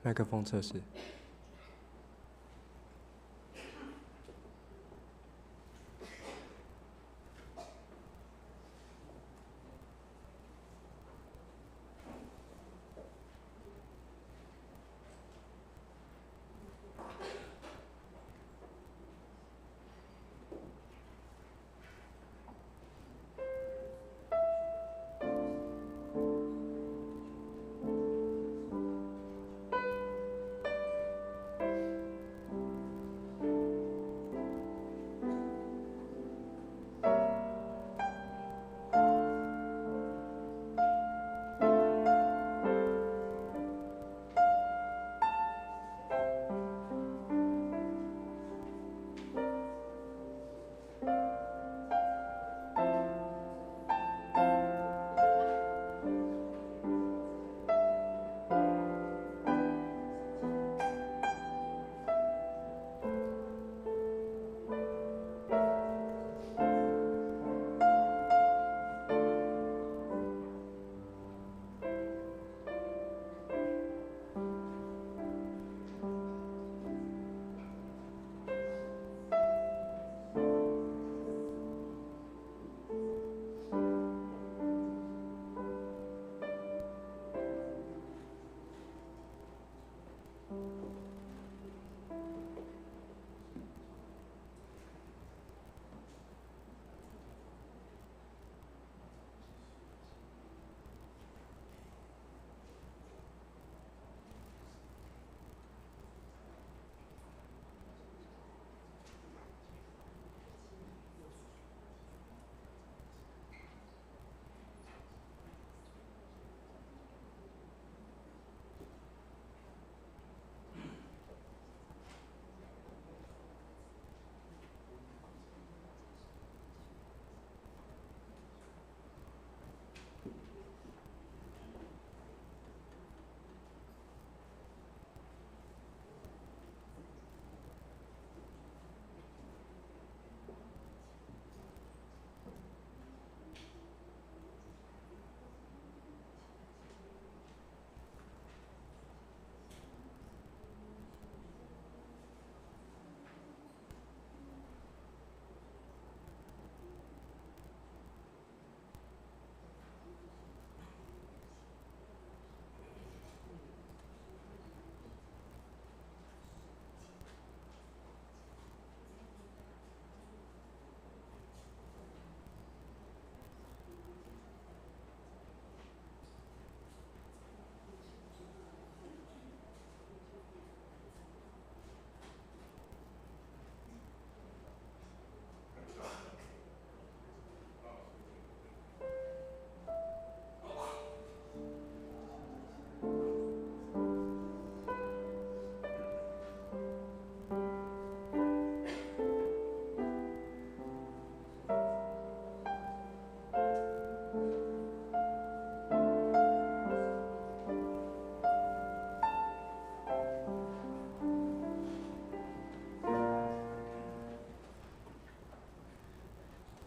麥克風測試。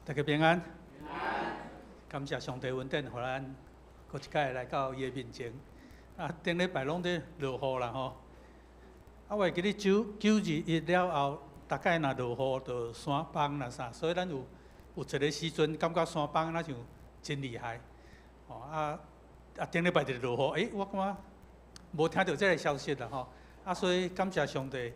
大家平安。感謝上帝恩典，予咱閣一擺來到伊的面前。啊，頂禮拜攏佇落雨啦吼。啊，我會記得9·9·21了後，逐擺若落雨就山崩啦啥，所以咱有一个時陣感覺山崩若像真厲害。吼啊啊！頂禮拜就落雨，欸，我感覺無聽著這个消息啦吼。啊，所以感謝上帝，雨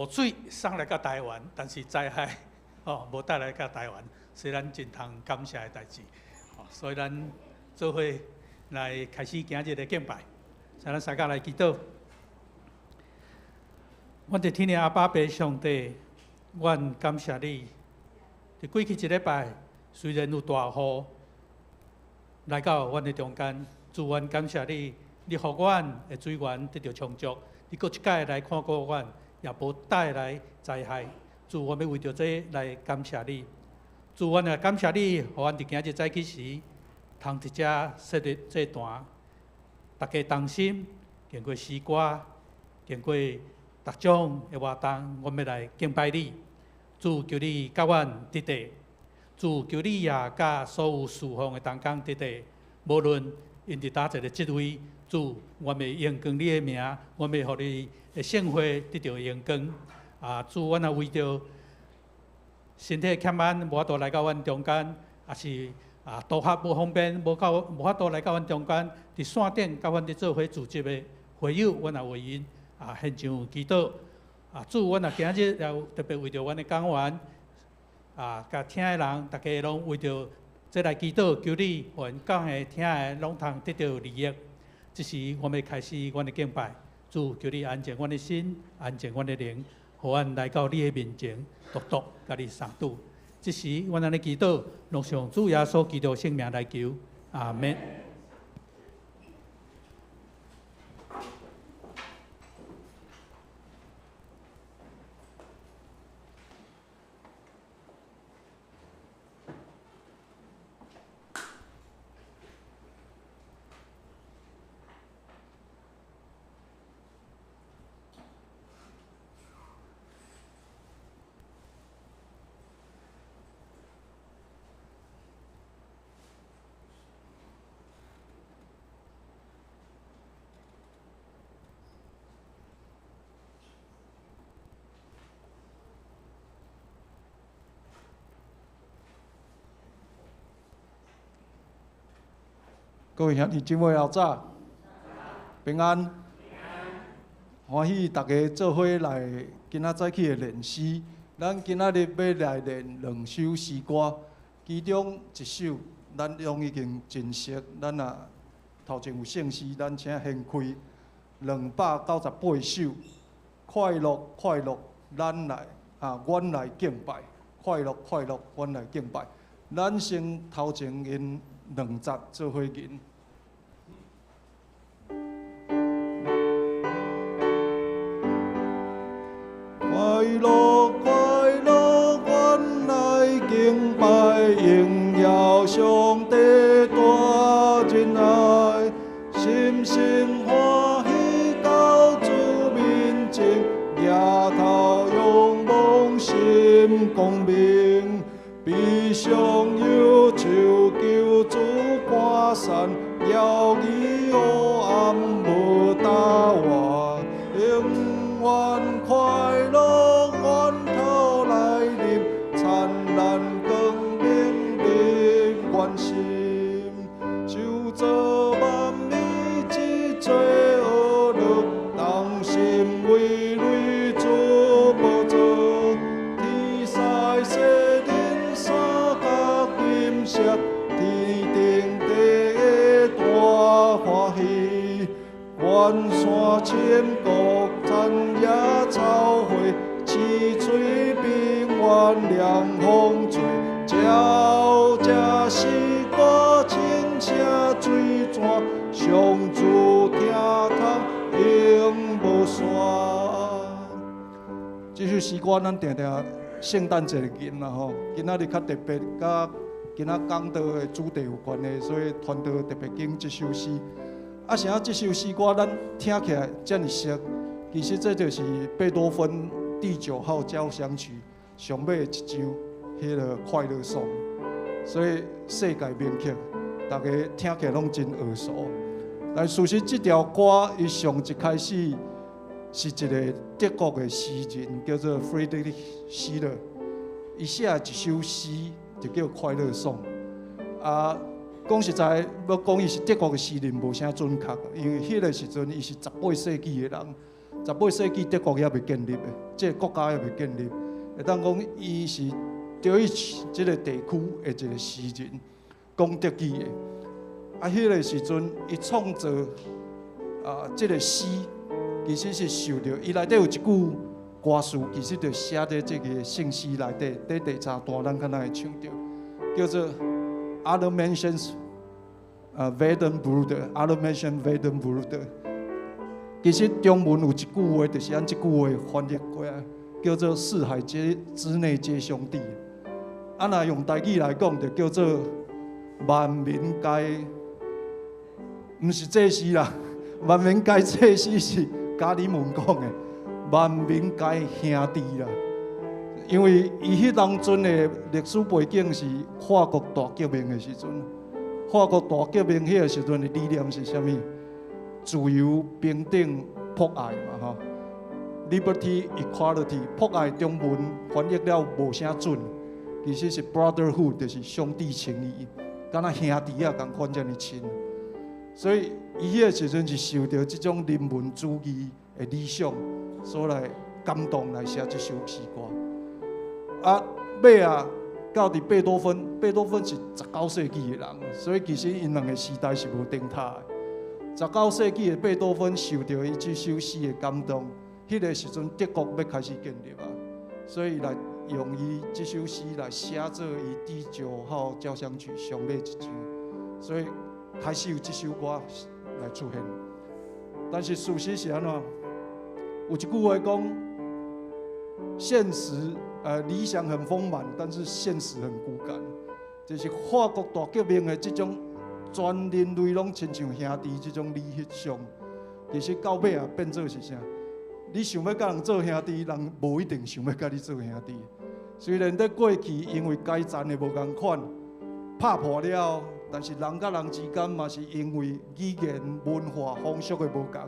水送來到台灣，但是災害吼無帶來到台灣，是咱真通感謝的代誌。所以咱做伙來開始今日的敬拜，請咱三個來祈禱。阮佇天的阿爸父上帝，阮感謝你。佇過去一禮拜，雖然有大雨來到阮的中間，主，阮感謝你，你予阮的水源得著充足，你閣一擺來看顧阮，也無帶來災害。主，阮欲為著這來感謝你。主，阮也感謝你，予阮佇今日早起時，通佇遮設立祭壇，大家同心，經過詩歌，經過各種的活動，阮欲來敬拜你。主，求你佮阮佇佇，主，求你也佮所有事奉的同工佇佇，無論 𪜶佇佗一个職位，主，阮欲榮光你的名，阮欲予你的聖會得著榮光。啊，主，阮也為著身體欠安，無法度來到阮中間，抑是啊，渡合無方便，無夠無法度來到阮中間，佇線頂佮阮佇做伙組織的會友，阮也為𪜶啊獻上祈禱。啊，主，阮也今日也有特別為著阮的講員，啊，佮聽的人，逐家攏為著這來祈禱，求你，予𪜶講的、聽的，攏通得著利益。這時，阮欲開始阮的敬拜，主，求你安靜阮的心，安靜阮的靈，予阮來到你的面前，獨獨共你相拄。這時，阮按呢祈禱，攏奉主耶穌基督聖名來求，阿們。各位兄弟姊妹，老早平安，歡喜大家做伙來今仔早起的練詩。咱今仔日欲來練兩首詩歌，其中一首咱攏已經真熟。咱若頭前有聖詩，咱請掀開298首。快樂快樂，咱來啊，阮來敬拜。快樂快樂，阮來敬拜。咱先頭前用兩節做伙吟。快樂快樂，阮來敬拜，榮耀上帝大仁愛，心心歡喜到主面前，舉頭仰望心光明，悲傷憂愁求主趕散，搖語黑暗無答案，永遠快樂源頭來臨，燦爛光明入阮心，受造萬物之最樂樂，同心為累主寶座，天使世人三角金石，天頂地下大歡喜，關山深谷田野草花，青翠平原涼風吹，鳥食詩歌親像水泉，上主聽通永無煞。這首詩歌咱定定聖誕節吟啦吼，今仔日較特別，佮今仔講道的主題有關係，所以傳道特別揀這首詩。啊，啥這首詩歌咱聽起來遮爾熟，其實這就是貝多芬第九號交響曲上尾的一章，彼个快樂頌，所以世界名曲，大家聽起來攏真耳熟。但事實這條歌伊上一開始是一个德國的詩人叫做 Friedrich Schiller，伊寫的一首詩就叫《快樂頌》。啊，講實在，欲講伊是德國的詩人，無啥準確，因為彼个時陣伊是十八世紀的人，十八世紀德國猶未建立的，這个國家猶未建立，會當講伊是德意志這个地區的一個詩人，講德語的。啊，彼个時陣伊創作啊，這個詩其實是受著伊內底有一句歌詞，其實就寫佇這个聖詩內底，佇第三段咱可能會唱著，叫做 Alle Menschen werden Brüder，Alle Menschen werden Brüder。其實中文有一句話，就是按這句話翻譯過來，叫做四海皆之內皆兄弟。啊，若用台語來講，就叫做萬民皆，毋是祭司啦，萬民皆祭司是加里門講的，萬民皆兄弟啦。因為伊彼當陣的歷史背景是法國大革命的時陣，法國大革命彼个時陣的理念是啥物？自由、平等、博愛嘛吼。Liberty, equality，博愛中文翻譯了無啥準，其實是 brotherhood，就是兄弟情誼，敢若兄弟仔仝款遮爾親。所以伊彼个時陣是受著這種人文主義的理想，所來感動來寫這首詩歌。啊，尾仔到佇貝多芬，貝多芬是19世紀的人，所以其實𪜶兩个時代是無頂塔的。十九世紀的貝多芬受著伊這首詩的感動，彼个時陣德國欲開始建立啊，所以來用伊這首詩來寫做伊第九號交響曲上尾一章，所以開始有這首歌來出現。但是事實是按怎？有一句話講，現實理想很豐滿，但是現實很骨感。就是法國大革命的這種全人類攏親像兄弟這種理想，其實到尾仔變做是啥？你想欲佮人做兄弟，人無一定想欲佮你做兄弟。雖然佇過去因為階層的無仝款拍破了，但是人佮人之間嘛是因為語言、文化、風俗的無仝。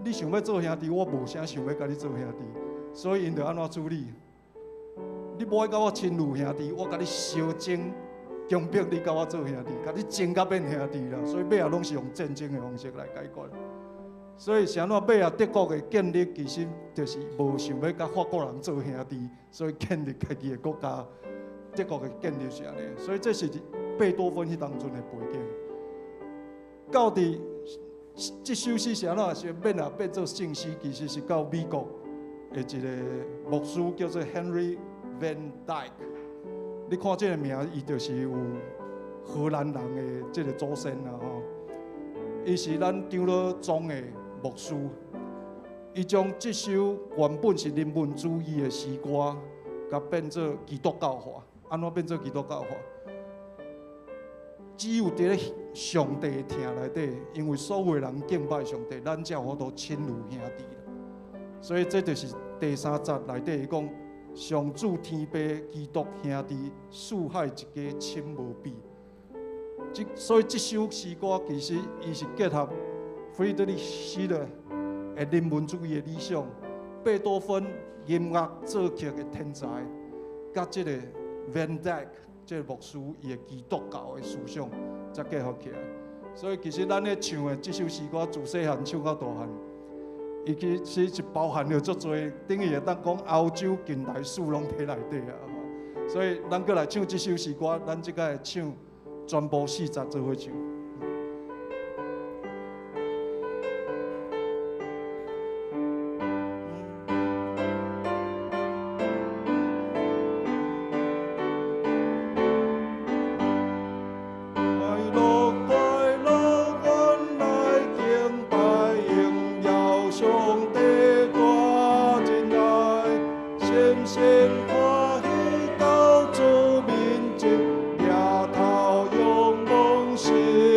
你想欲做兄弟，我無啥想欲佮你做兄弟，所以𪜶就按怎處理？你無愛佮我親如兄弟，我共你相爭，強迫你佮我做兄弟，共你爭甲變兄弟啦。所以尾仔攏是用戰爭的方式來解決。所以是按怎尾仔德國的建立，其實就是無想欲佮法國人做兄弟，所以建立家己的國家。德國的建立是按呢，所以這是貝多芬彼當陣的背景。到佇這首詩是按怎是變啊變做聖詩，其實是到美國的一个牧師叫做 Henry Van Dyke。你看這个名，伊就是有荷蘭人的這个祖先啦吼。伊是咱長老宗的牧師，伊將這首原本是人文主義的詩歌，共變做基督教化。按怎變做基督教化？只有佇咧上帝的疼內底，因為所有的人敬拜上帝，咱才有法度親如兄弟啦。所以這就是第三節內底伊講：上主天父基督兄弟，四海一家親無比。這所以這首詩歌其實伊是結合弗里德里希勒的人文主義的理想，貝多芬音樂作曲的天才，佮這个 Van Dyke 這个牧師伊的基督教的思想，才結合起來。所以其實咱咧唱的這首詩歌，自細漢唱到大漢，伊其實是包含了足濟，等於會當講歐洲近代史攏佇內底啊。所以咱閣來唱這首詩歌，咱這擺會唱全部四節做伙唱。快樂快樂，阮來敬拜，榮耀上帝大仁愛，深深歡喜到主面前，舉頭仰望神。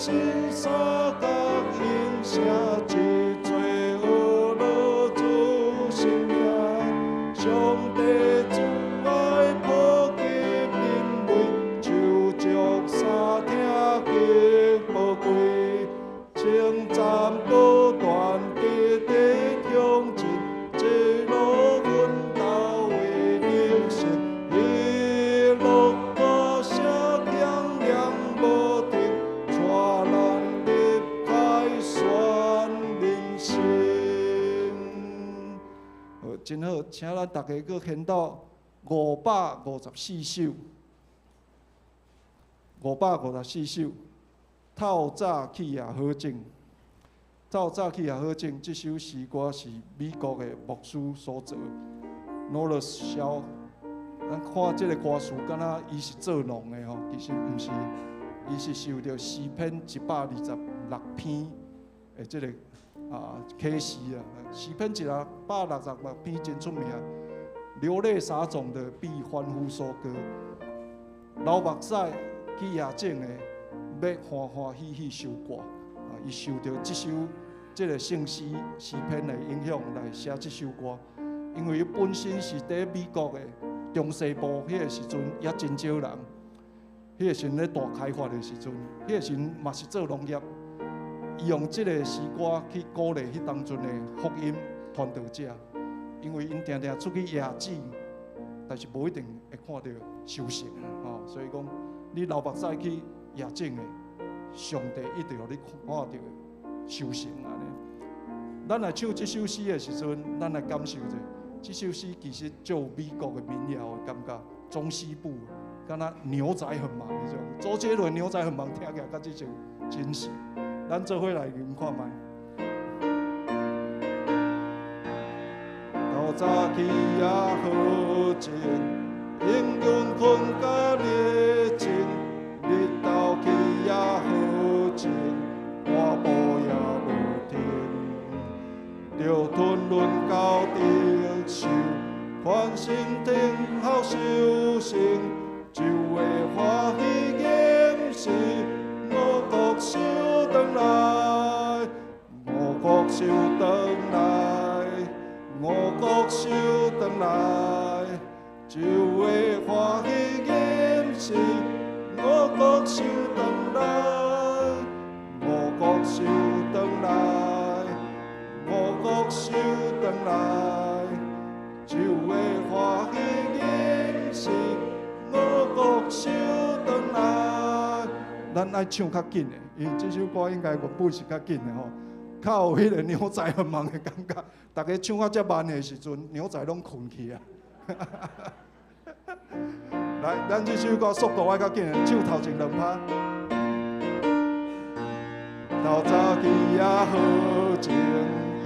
新三角音声，一做学落主生命。上帝慈愛普及人類，手足三聽極寶貴，稱讚不斷直直向前，一路奮鬥為得勝，一路歌聲響亮無停，帶咱入凱旋人生。好，真好，請咱逐家閣掀到554首，554首，透早起也好種，透早起也好種。這首詩歌是美國的牧師所作，Norris 蕭。咱看這個歌詞，敢若伊是做農的吼，其實毋是，伊是受著詩篇126篇的這個啟示啊。詩篇126篇真出名，流淚撒種的必歡呼收割，流目屎去野種的，欲歡歡喜喜收割。啊，伊受著這首這個聖詩詩篇的影響來寫這首歌，因為伊本身是佇美國的中西部，彼個時陣也真少人，彼個時陣咧大開發的時陣，彼個時陣嘛是做農業，伊用這個詩歌去鼓勵彼當陣的福音傳道者，因為𪜶定定出去野子，但是無一定會看著收成吼，所以講你流目屎去野種的，上帝一定予你看著收成按呢。咱來唱這首詩的時陣，咱來感受者，這首詩其實就有美國的民謠的感覺，中西部敢若牛仔很忙彼種，周杰倫牛仔很忙，聽起來佮這種真實。咱做伙來吟看覓。透早起也好種，英勇困佮熱情，日頭起也好種，半晡也無停。著吞輪到得收，歡心聽好收成，就會歡喜吟詩，五穀收轉來，五穀收轉來，五穀收轉來，就會歡喜吟詩，五穀收轉來，五穀收轉來，五穀收轉來，就會歡喜吟詩，五穀收轉來。咱愛唱較緊的，因為這首歌應該原本是較緊的吼，較有彼個牛仔很忙的感覺。逐家唱到遮慢的時陣，牛仔攏睏去啊。來，咱這首歌速度愛較緊的，唱頭前兩拍。透早起也好種，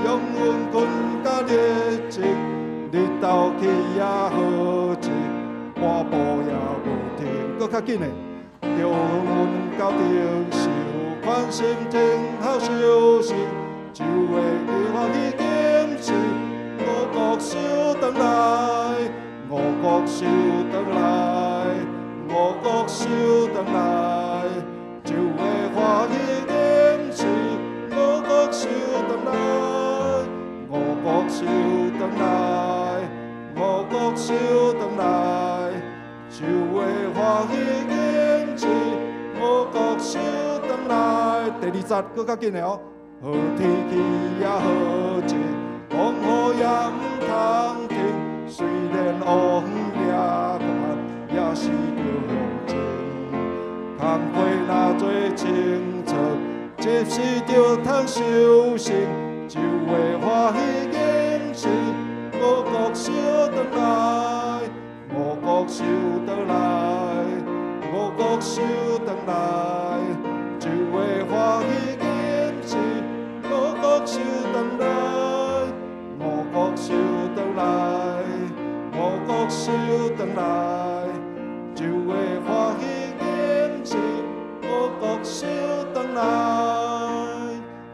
勇勇困佮熱情，日頭起也好種，半晡也無停。閣較緊的，著阮到得收，寬心聽好收成，就會歡喜吟詩，五穀收轉來，五穀收轉來，五穀收轉來，就會歡喜吟詩，五穀收轉來，五穀收轉來，五穀收轉來，就會歡喜吟詩，五穀收轉來。第二節閣較緊的哦，好天氣也好種，風雨也毋通停，雖然烏遠掠慢，也是著向前。工課若做清楚，這時著通收成，就會歡喜吟詩，五穀收轉來，五穀收轉來，五穀收轉來，就會歡喜吟詩，五穀收轉來，五穀收轉來，五穀收轉來，就會歡喜吟詩，五穀收轉來。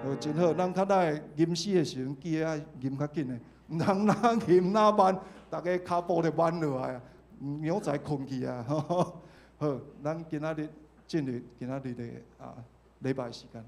哦，真好，咱較愛吟詩的時陣，記得愛吟較緊的，毋通若吟若慢，逐家跤步就慢落來啊，牛仔睏去啊。好，咱今仔日進入今仔日的。禮拜時間。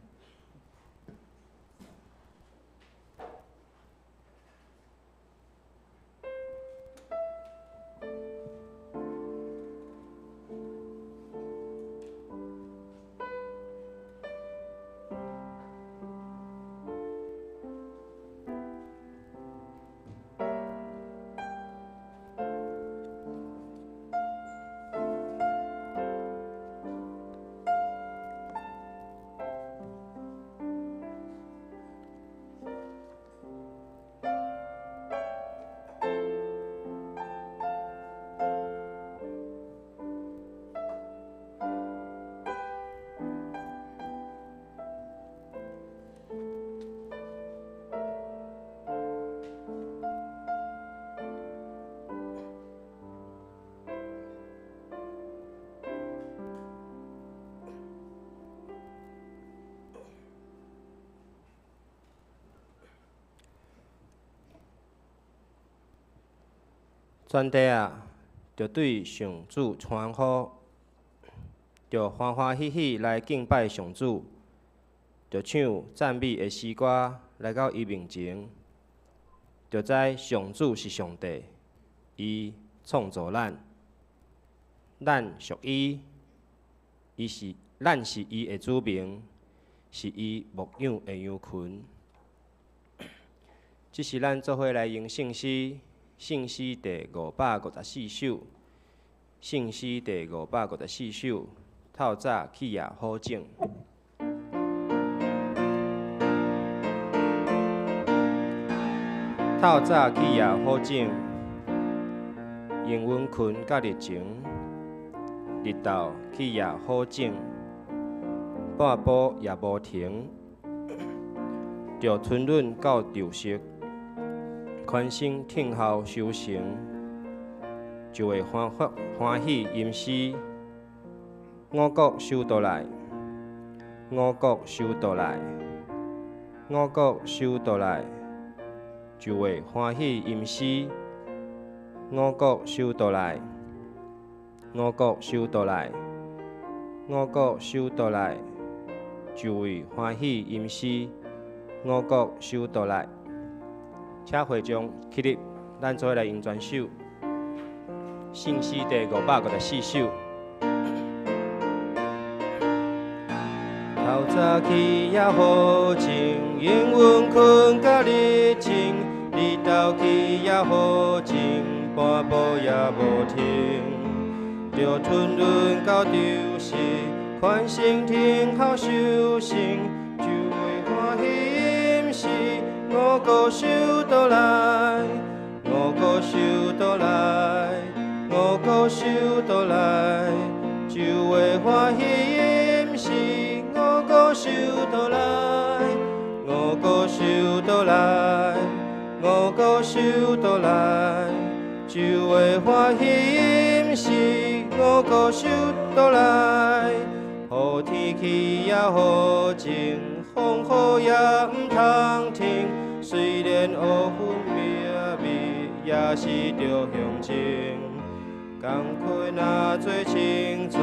全地啊，著對上主歡呼，著歡歡喜喜來敬拜上主，著唱讚美的詩歌來到伊面前，著知上主是上帝，伊創造咱，咱屬伊，伊是咱是伊的子民，是伊牧養的羊群。這是咱做伙來用聖詩。聖詩第554首，聖詩第554首，透早去也好種。透早去也好種，用阮睏到日晴，日頭去也好種，半晡也無停，著吞忍到昼色。寬心聽候收成，就會歡歡喜吟詩。五穀收倒來，五穀收倒來，五穀收倒來，就會歡喜吟詩。五穀收倒來，五穀收倒來，五穀收倒來，就會歡喜吟詩。五穀收倒來。請會眾起立，咱做伙來用全首。聖詩第554首。透早起也好種，用阮睏到日晴，日頭起也好種，半晡也無停。著吞忍到昼時，寬心聽候收成，就會歡喜吟詩。五穀收倒來，五穀收倒來，五穀收倒來，就會歡喜吟詩。五穀收倒來，五穀收倒來，五穀收倒來，就會歡喜吟詩。五穀收倒來，好天氣也好晴，風雨也毋通停。雖然烏雲密密，也是著向前。工課若做清楚，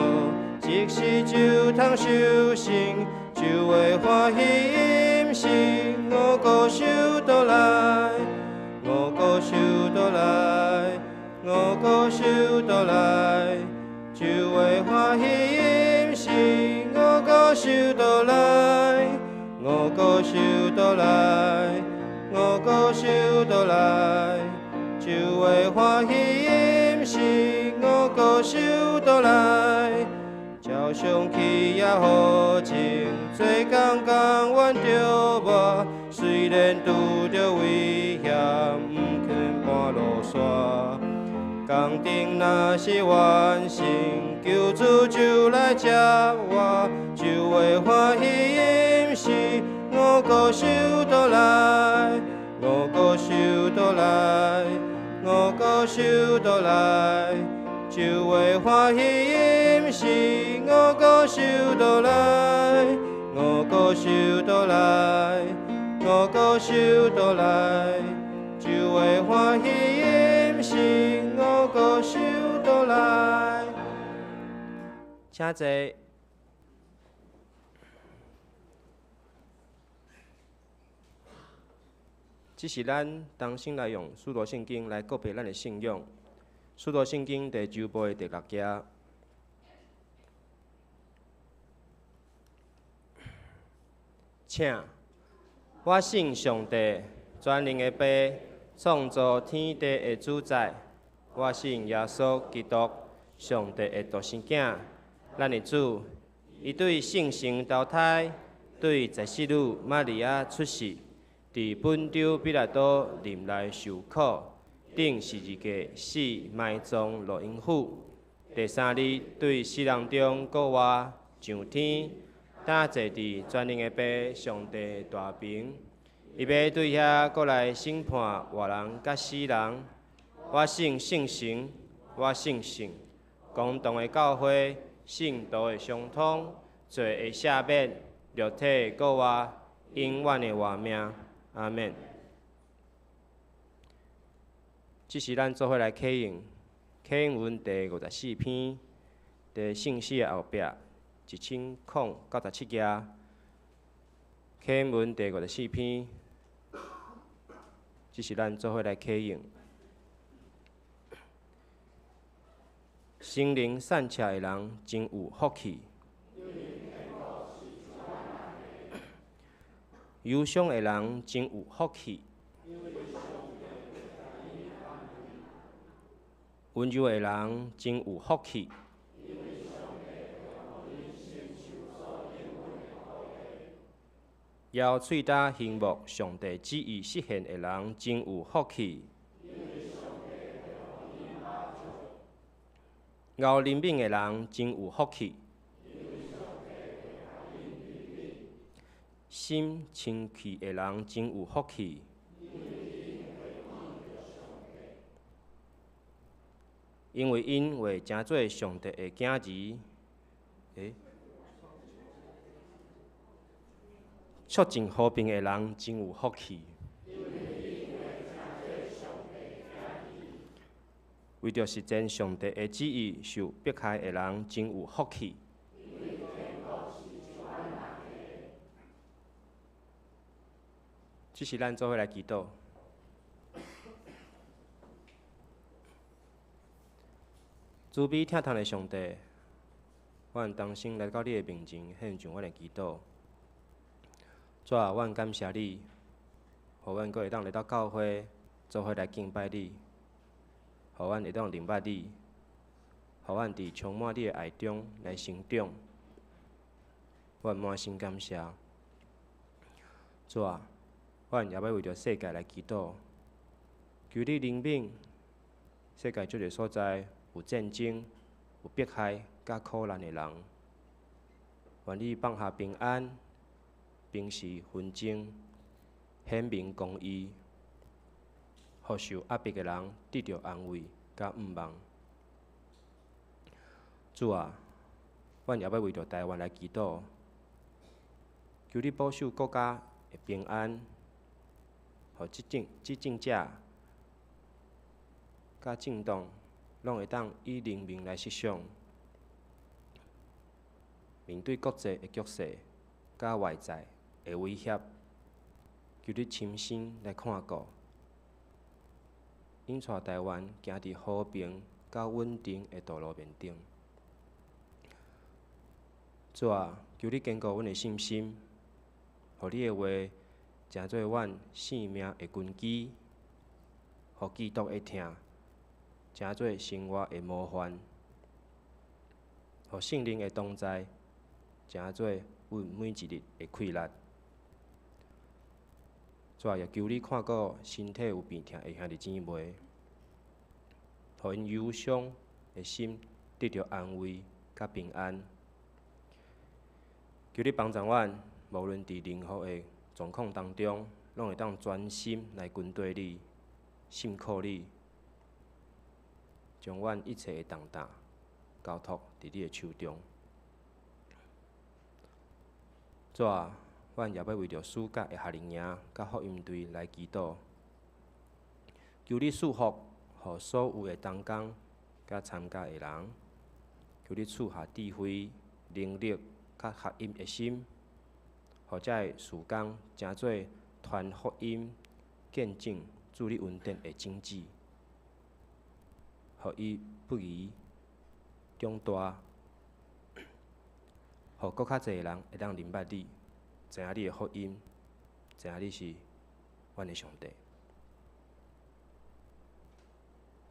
即時就通收成，就會歡喜吟詩。五穀收倒來，五穀收倒來，五穀收倒來，就會歡喜吟詩。五穀收倒來，五穀收倒來。五穀收倒來，就會歡喜吟詩。五穀收倒來，照常起也好種，做工甘願著磨。雖然拄著危險，毋肯半路煞。工程若是完成，救主就來接我，就會歡喜吟詩。五穀收倒來，五穀收倒來，五穀收倒來，就會歡喜吟詩。五穀收倒來，五穀收倒來，五穀收倒來，就會歡喜吟詩。五穀收倒來。請坐。這是咱同心來用使徒聖經來告白咱的信仰。使徒聖經第九部的第六頁。請，我信上帝，全能的父，創造天地的主宰。我信耶穌基督，上帝的獨生囝，咱的主。伊對聖神投胎，對十四女瑪利亞出世，佇本丟彼拉多任內受苦，釘十字架死埋葬落陰府。第三日對死人中復活，上天，搭坐佇全能的父上帝大爿。伊欲對遐閣來審判活人佮死人。我信聖神，我信聖公同的教會，聖徒的相通，罪的赦免，肉體的復活，永遠的活命。阿們。這是咱做伙來啟應，啟應文第54篇，佇聖詩的後壁1097頁。啟應文第五十四篇，這是咱做伙來啟應。心靈善巧的人真有福氣。憂傷的人真有福氣。溫柔的人真有福氣。枵喙焦欣慕上帝旨意實現的人真有福氣。熬憐憫的人真有福氣。心清氣的人真有福氣。因為𪜶會成做上帝的囝兒，促進和平的人真有福氣。為著實踐上帝的旨意受迫害的人真有福氣。這是咱做伙來祈禱。慈悲疼痛的上帝，阮同心來到你的面前，獻上阮的祈禱。主啊，阮感謝你，予阮閣會當來到教會，做伙來敬拜你，予阮會當認捌你，予阮佇充滿你的愛中來成長。阮滿心感謝。主啊，阮也欲為著世界來祈禱，求你憐憫世界足濟所在有戰爭、有迫害、佮苦難的人，願你放下平安，平息紛爭，顯明公義，予受壓迫的人得著安慰佮盼望。主啊，阮也欲為著台灣來祈禱，求你保守國家的平安，予執政者佮政黨攏會當以人民來設想，面對國際的局勢佮外在的威脅，求你親身來看顧，引帶台灣行佇和平佮穩定的道路面頂。主啊，求你堅固阮的信心，予你的話成做阮生命的根基，予基督的疼成做生活的模範，予聖靈的同在成做阮每一日的氣力。主啊，也求你看顧身體有病痛的兄弟姊妹，予𪜶憂傷的心得著安慰佮平安。求你幫助阮，無論佇任何的狀況當中，攏會當專心來跟隨你，信靠你，將阮一切的重擔交託佇你的手中。主啊，阮也欲為著暑假的夏令營佮福音隊來祈禱，求你賜福予所有的同工佮參加的人，求你賜下智慧、能力佮合一的心，予這个事工成做傳福音、见证主你恩典的种子，予伊不移长大，予阁较济人会当认捌你，知影你的福音，知影你是阮的上帝。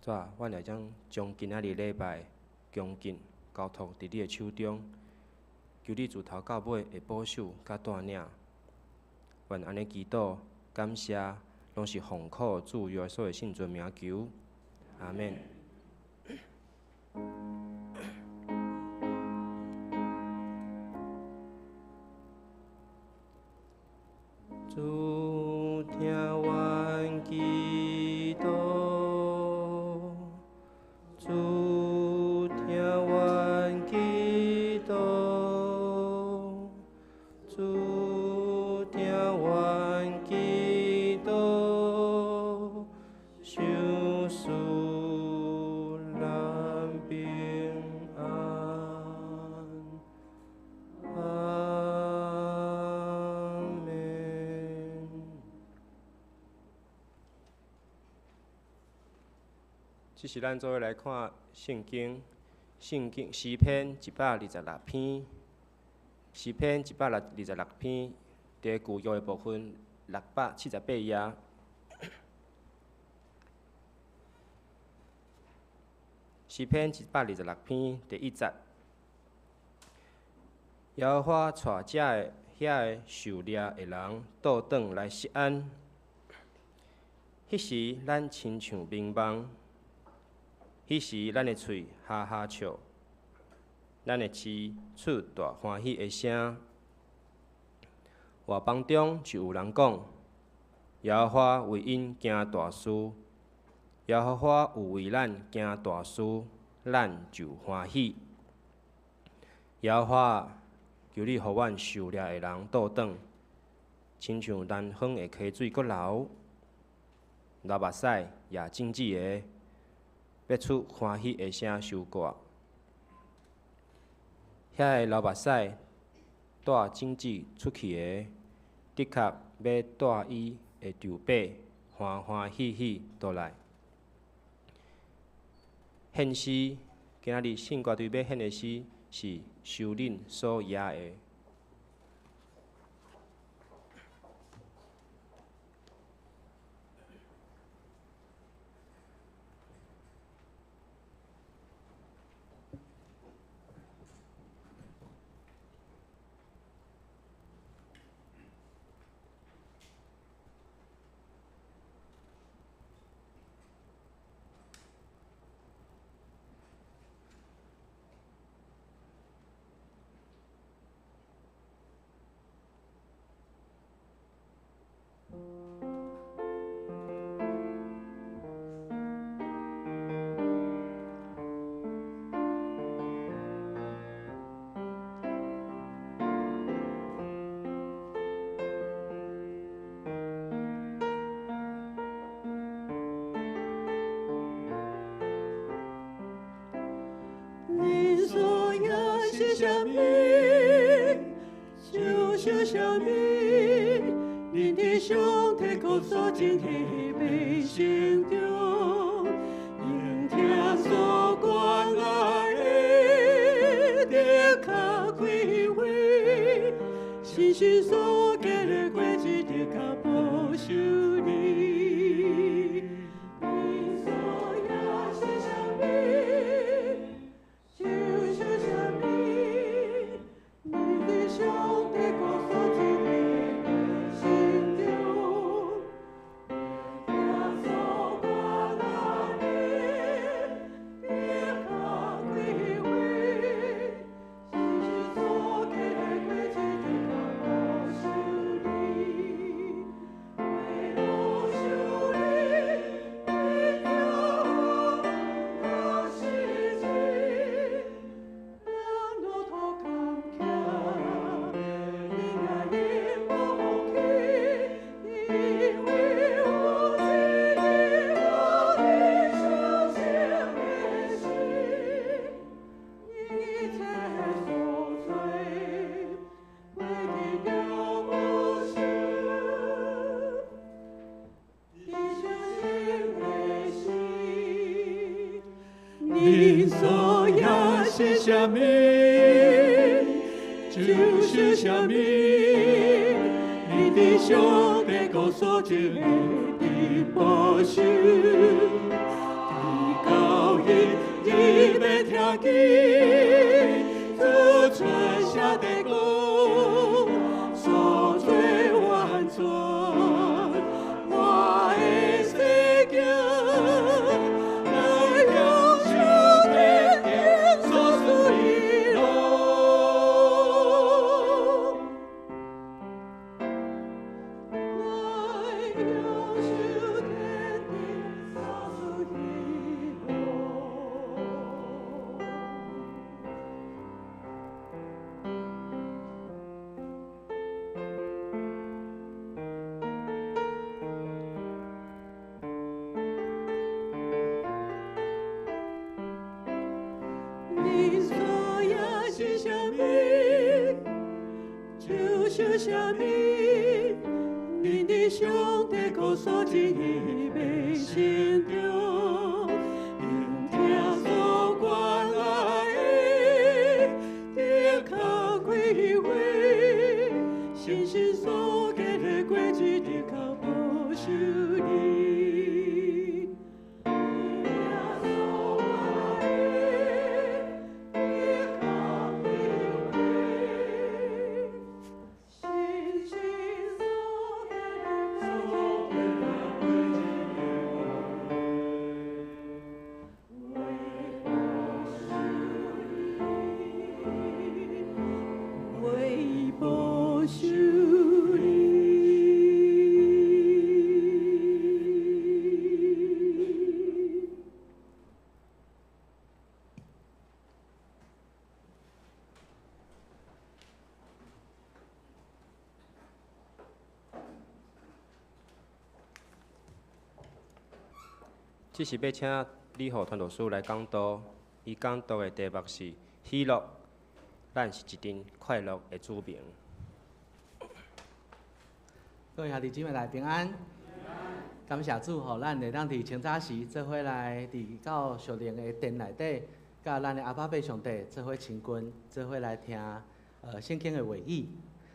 主啊，阮会将将今仔日礼拜恭敬交托伫你的手中，求你自头到尾会保守佮带领。愿按呢祈祷，感谢，拢是奉靠主耶稣的圣尊名求，阿免。主听阮祈祷，主听阮祈祷，主听阮祈祷，赏赐咱平安。阿们。这是咱做伙来看圣经，圣经诗篇126篇，诗篇126篇，伫旧约的部分678页。诗篇126篇第一节，耶和华带遮个遐个受掠的人倒转来锡安，彼时咱亲像明梦，彼时咱的喙哈哈笑，咱的舌出大欢喜的声。外邦中就有人讲，耶和华为𪜶行大事，耶和华有为咱行大事，咱就欢喜。耶和华，求你予阮受掠的人倒转，亲像南方的溪水阁流，流目屎也种子的，欲出欢喜的声收割。遐个流目屎带种子出去的，的确欲带伊的稻麦欢欢喜喜倒来。献诗，今仔日圣歌队欲献的诗是首领所押的。恁所爱是啥物，就是啥物。恁伫上帝国所种的百姓中，因听所关爱的得较开花，信心所结的果子得较保守你。恁所爱是啥物，就是啥物。恁伫上帝国所种的百姓中，听所关爱的得较开花，信心所结的果子得较保守。恁所要是啥物，就是啥物。恁的上帝国所种的保守，直到彼日欲听见主春声的讲，所做完全，我的世界来享受天顶所赐喜乐。来享受天顶所赐喜乐。恁所要是啥物，就是啥物。恁的上帝国所种的欲成就，因疼所关爱的，得较开花，信心所结的果子，得较保守你。疼所关爱的，得较开花，信心所结的果子，为保守你，为保守你。这是欲请李浩传道师来讲道，伊讲道的题目是喜乐，咱是一阵快乐的子民。各位兄弟姊妹来平安，感谢主，予咱会当伫清早时做伙来伫到属灵的殿内底，佮咱的阿爸父上帝做伙亲近，做伙来听圣经的话语。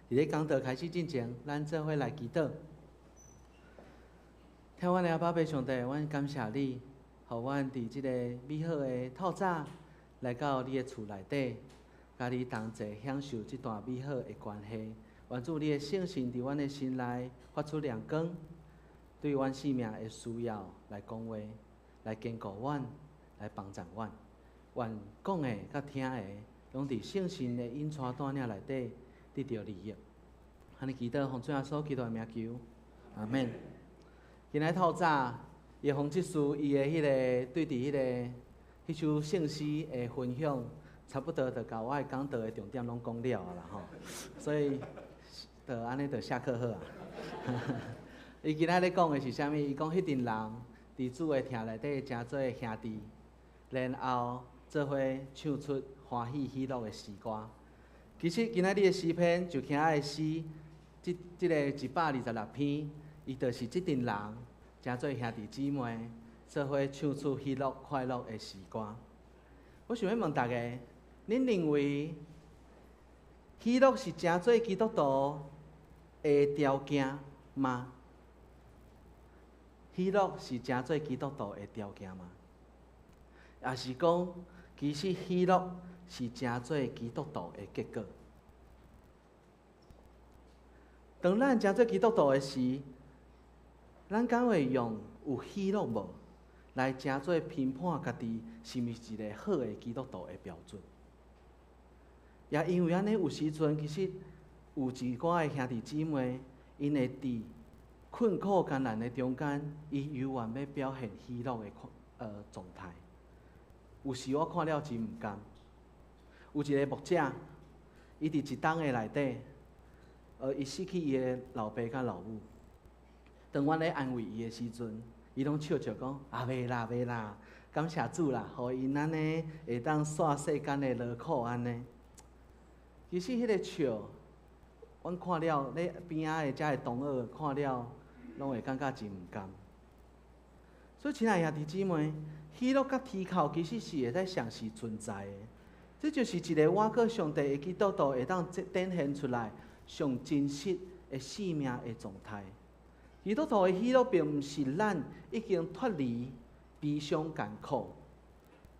伫咧讲道开始进前，咱做伙来祈祷。疼阮的阿爸父上帝，阮感谢你，予阮伫这个美好的透早来到你的厝内底，佮你同齐享受这段美好的关系。愿主你的圣神伫阮的心内发出亮光，对阮生命的需要来讲话，来坚固阮，来帮助阮。愿讲的佮听的，拢伫圣神的引带带领内底得著利益。按呢祈祷，奉主耶稣基督的名求，阿们。今仔透早，叶宏执事伊的彼个对伫彼个彼首圣诗的分享，差不多就共我的讲道的重点拢讲了啊啦吼，所以就按呢就下课好啊。伊今仔咧讲的是啥物？伊讲彼阵人伫主的疼内底成做兄弟，然后做伙唱出欢喜喜乐的诗歌。其实今仔日的诗篇就听的诗，这个126篇。伊就是这阵人，成做兄弟姊妹，做伙唱出喜乐快乐的诗歌。我想欲问大家，恁认为喜乐是成做基督徒的条件吗？喜乐是成做基督徒的条件吗？抑是讲，其实喜乐是成做基督徒的结果？当咱成做基督徒的时，咱敢会用有喜乐无来成做评判家己是毋是一个好的基督徒的标准？也因为按呢，有时阵其实有一寡的兄弟姊妹，𪜶会伫困苦艰难的中间，伊犹原欲表现喜乐的状态。有时我看了真毋甘。有一个牧者，伊伫一冬的内底，伊失去伊的老爸佮老母。当阮咧安慰伊的时阵，伊拢笑笑讲：啊，袂啦，袂啦，感谢主啦，予𪜶按呢会当煞世间的劳苦按呢。其实彼个笑，阮看了咧边仔的遮的同学看了，拢会感觉真毋甘。所以，亲爱的兄弟姊妹，喜樂佮啼哭其實是會使同時存在的。這就是一個倚靠上帝的基督徒會當展現出來上真實的生命的狀態。基督徒的喜樂並毋是咱已經脫離悲傷艱苦，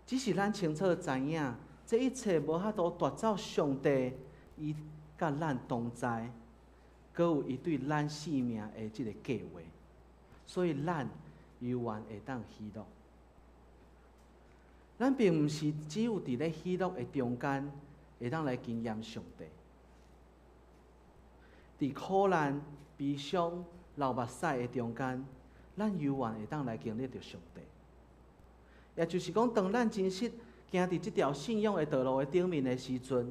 只是咱清楚知影，這一切無法度奪走上帝伊佮咱同在，閣有伊對咱生命的這个計劃，所以咱猶原會當喜樂。咱並毋是只有佇咧喜樂的中間會當來經驗上帝，佇苦難、悲傷、流目屎的中間，咱猶原會當來經歷著上帝。也就是講，當咱真實行佇這條信仰的道路的頂面的時陣，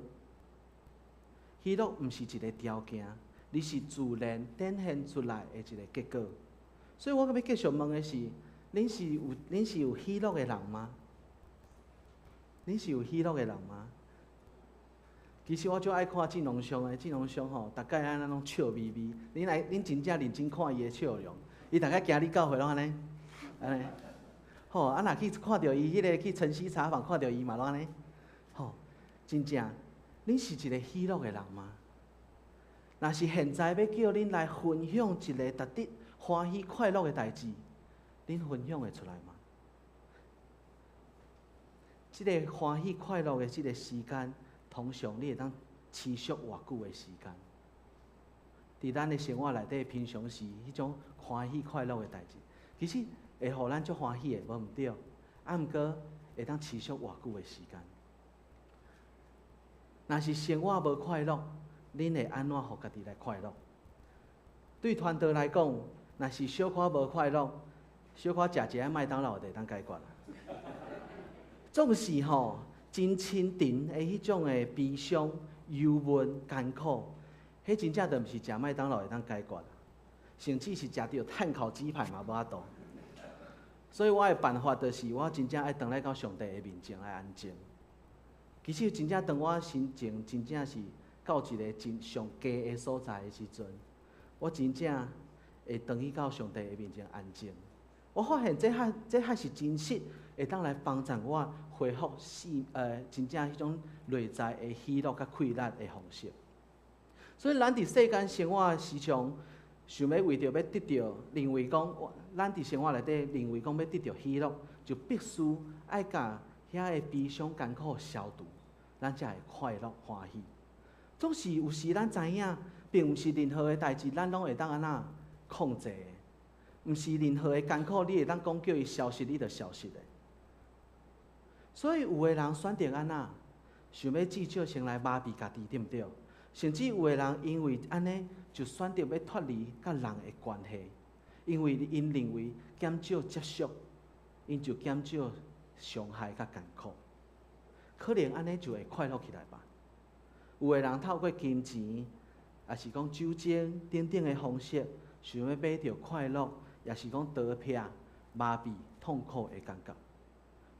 喜樂毋是一个條件，而是自然展現出來的一个結果。所以我閣欲繼續問的是：恁是有喜樂的人嗎？恁是有喜樂的人嗎？其實我足愛看鄭龍松的，鄭龍松吼，逐擺按呢攏笑眯眯。恁來，恁真正認真看伊的笑容，伊逐擺行入教會攏按呢，按呢。吼，啊，若去看著伊彼个去晨曦茶坊看著伊嘛攏按呢。吼，真正，恁是一个喜樂的人嗎？若是現在欲叫恁來分享一个值得歡喜快樂的代誌，恁分享會出來嗎？這个歡喜快樂的這个時間，通常你會當持續偌久的時間？佇咱的生活內底，平常時彼種歡喜快樂的代誌，其實會予咱足歡喜的，無毋對。啊，毋過會當持續偌久的時間？若是生活無快樂，恁會按怎予家己來快樂？對傳道來講，若是小可無快樂，小可食一下麥當勞就會當解決啦。總是吼真深沉的彼種的悲傷、憂悶、艱苦，彼真正就毋是食麥當勞會當解決，甚至是食著炭烤雞排嘛無法度。所以我的辦法就是，我真正愛轉來到上帝的面前來安靜。其實真正當我心情真正是到一个真上低的所在的時陣，我真正會轉去到上帝的面前安靜。我發現這較是真實，會當來幫助我恢復真正彼種內在的喜樂佮快樂的方式。所以，咱佇世間生活時常想欲為著欲得著，認為講，咱佇生活內底認為講欲得著喜樂，就必須愛共遐个悲傷艱苦消除，咱才會快樂歡喜。總是有時咱知影，並毋是任何的代誌，咱攏會當按怎控制的，毋是任何的艱苦，你會當講叫伊消失，伊就消失的。所以有的人選擇按怎，想欲至少先來麻痹家己，對毋對？甚至有的人因為按呢，就選擇欲脫離佮人的關係，因為𪜶認為減少接觸，𪜶就減少傷害佮艱苦，可能按呢就會快樂起來吧。有的人透過金錢，抑是講酒精等等的方式，想欲買著快樂，抑是講逃避、麻痹痛苦的感覺。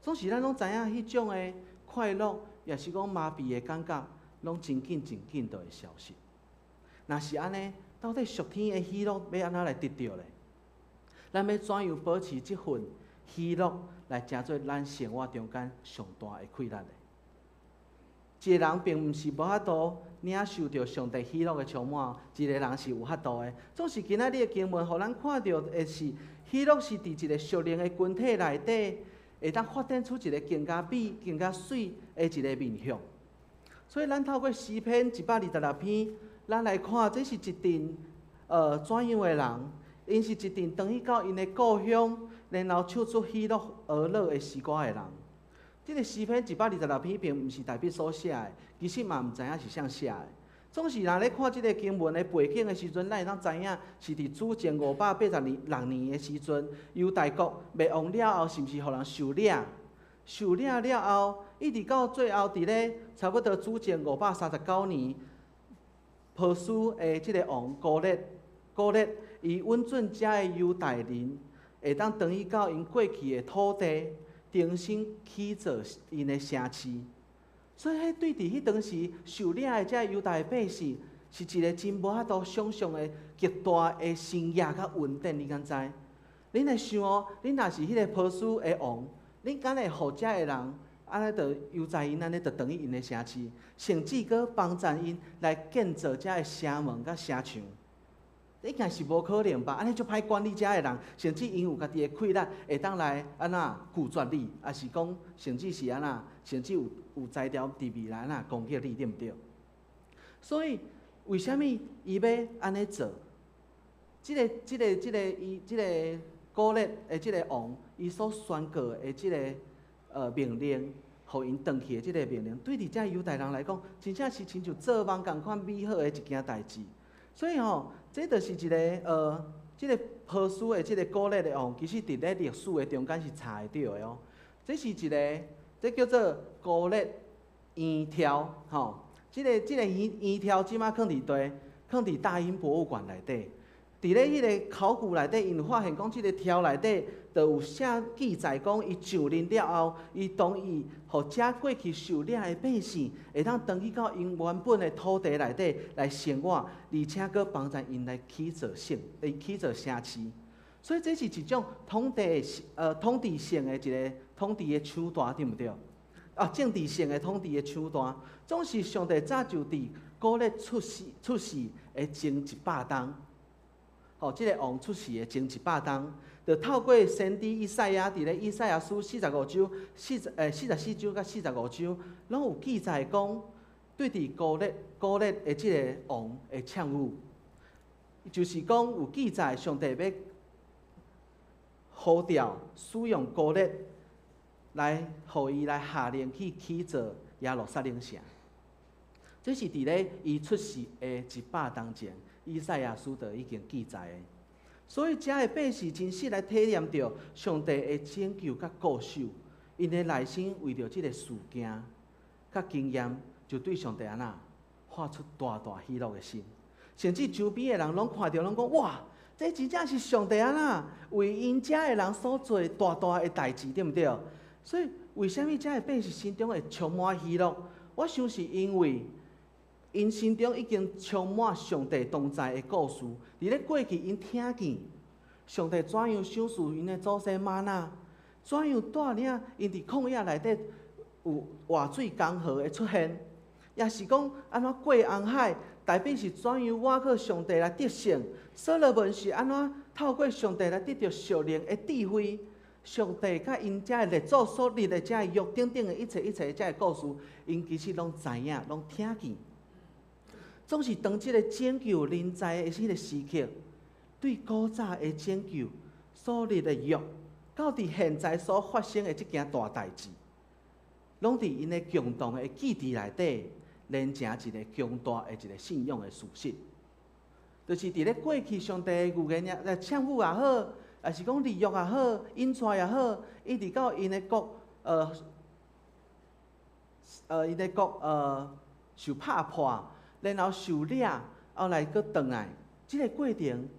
總是咱攏知影，彼種的快樂，抑是講麻痹的感覺，攏真緊真緊就會消失。若是按呢，到底屬天的喜樂欲按怎來得著咧？咱欲怎樣保持這份喜樂，來成做咱生活中間上大的快樂咧？一个人並毋是無法度領受著上帝喜樂的充滿，一个人是有法度的。總是今仔日的經文，予咱看著的是喜樂是佇一个屬靈的群體內底，會當發展出一个更加美、更加媠的一个面向。所以，咱透過詩篇126篇，咱來看，這是一陣怎樣的人？𪜶是一陣轉去到𪜶的故鄉，然後唱出喜樂歌樂的詩歌的人。這个詩篇126篇並毋是大衛所寫的，其實嘛毋知影是啥寫的。總是若咧看這个經文的背景的時陣，咱會當知影是佇主前586年的時陣，猶大國滅亡了後，是毋是予人收掠？收掠了後，一直到最後佇咧差不多主前539年，波斯的這个王哥列，哥列伊允准遮的猶大人會當轉去到𪜶過去的土地，重新起造𪜶的城市。所以，彼對佇彼當時受掠的遮猶大百姓，是一个真無法度想象的極大的神蹟佮恩典，你敢知？恁來想哦，恁若是彼个波斯的王，恁敢會予遮的人按呢就悠哉𪜶按呢就轉去𪜶的城市，甚至閣幫贊𪜶來建造遮的城門佮城牆？應該是無可能吧？按呢足歹管理遮的人，甚至𪜶有家己的氣力，會當來按怎拒絕你，抑是講甚至是按怎，甚至有才調佇未來按怎攻擊你，對毋對？所以為啥物伊欲按呢做？這個歌列的這个王，伊所宣告的這个命令，予𪜶轉去的這个命令，對佇遮猶太人來講，真正是親像做夢仝款美好的一件代誌。所以吼，這就是一个這个波斯的這个歌列的王，其實佇咧歷史的中間是查會著的哦。這是一个，這叫做歌列圓柱，吼。這個圓柱這馬囥佇佗？囥佇大英博物館內底。佇咧彼个考古內底，𪜶有發現講，這个柱內底就有寫記載講，伊上任了後，伊同意予遮過去受掠的百姓，會當轉去到𪜶原本的土地內底來生活，而且閣幫贊𪜶來起造城，來起造城市。所以這是一種統治性的一个統治的手段，對毋對？啊，政治性的統治的手段，總是上帝早就佇歌列出世的前100冬。吼，這个王出世的前100冬，就透過先知以賽亞佇咧以賽亞書45章、44章佮45章，攏有記載講，對佇歌列的這个王的勸諭，就是講有記載上帝欲呼召使用歌列來，予伊來下令去起造耶路撒冷城。這是佇咧伊出世的100冬前，以賽亞書就已經記載的。所以遮的百姓真實來體驗著上帝的拯救佮顧守，𪜶的內心為著這个事件佮經驗，就對上帝按怎發出大大喜樂的心。甚至周邊的人攏看著攏講：哇，這真正是上帝按怎為𪜶遮的人所做大大的代誌，對毋對？所以為啥物遮的百姓心中會充滿喜樂？我想是因為𪜶心中已經充滿上帝同在的故事。佇咧過去，𪜶聽見上帝怎樣賞賜𪜶的祖先嗎哪，怎樣帶領𪜶佇曠野內底有活水江河的出現，抑是講按怎過紅海，大衛是怎樣倚靠上帝來得勝，所羅門是按怎透過上帝來得著屬靈的智慧，上帝佮𪜶遮的列祖所立的遮的約等等的一切一切遮的故事，𪜶其實攏知影，攏聽見。總是當這个拯救臨在的彼个時刻，對古早的拯救所立的約，到佇現在所發生的這件大代誌，攏佇𪜶的共同的記憶內底，連成一个強大的一个信仰的事實。就是佇咧過去上帝的預言也勸諭也好，抑是講立約也好，引帶也好，一直到𪜶的國，受拍破，然後受掠，後來閣轉來，這个過程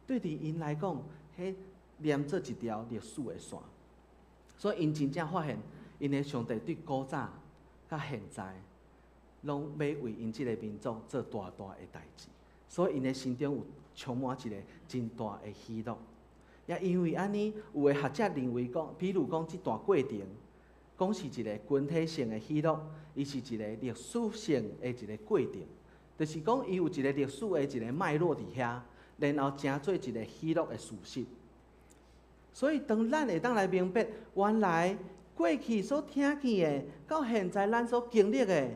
對佇𪜶來講，彼連做一條歷史的線。所以𪜶真正發現，𪜶的上帝對古早佮現在，攏欲為𪜶這个民族做大大的代誌，所以𪜶的心中有充滿一个真大的喜樂。也因為按呢，有的學者認為講，比如講這段過程，講是一个群體性的喜樂，伊是一个歷史性的一个過程。就是講，伊有一个歷史的一个脈絡佇遐，然後成做一个喜樂的事實。所以，當咱會當來明白，原來過去所聽見的，到現在咱所經歷的，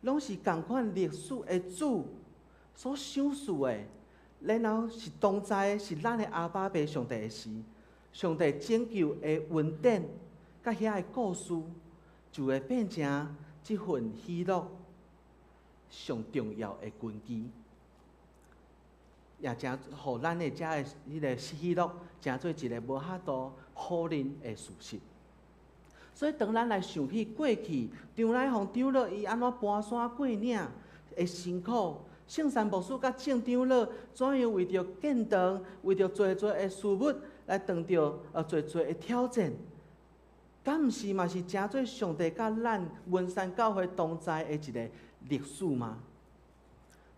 攏是仝款歷史的主所賞賜的，然後是同在的是咱的阿爸父上帝的時，上帝拯救的恩典，佮遐的故事，就會變成這份喜樂上重要的根基，也成予咱的遮的彼个喜樂，成做一个無法度否認的事實。所以，當咱來想起過去張乃鳳長老伊按怎搬山過嶺的辛苦，聖山牧師佮眾長老怎樣為著建堂，為著濟濟的事物來遇著濟濟的挑戰，敢毋是嘛是成做上帝佮咱文山教會同在的一个歷史嗎？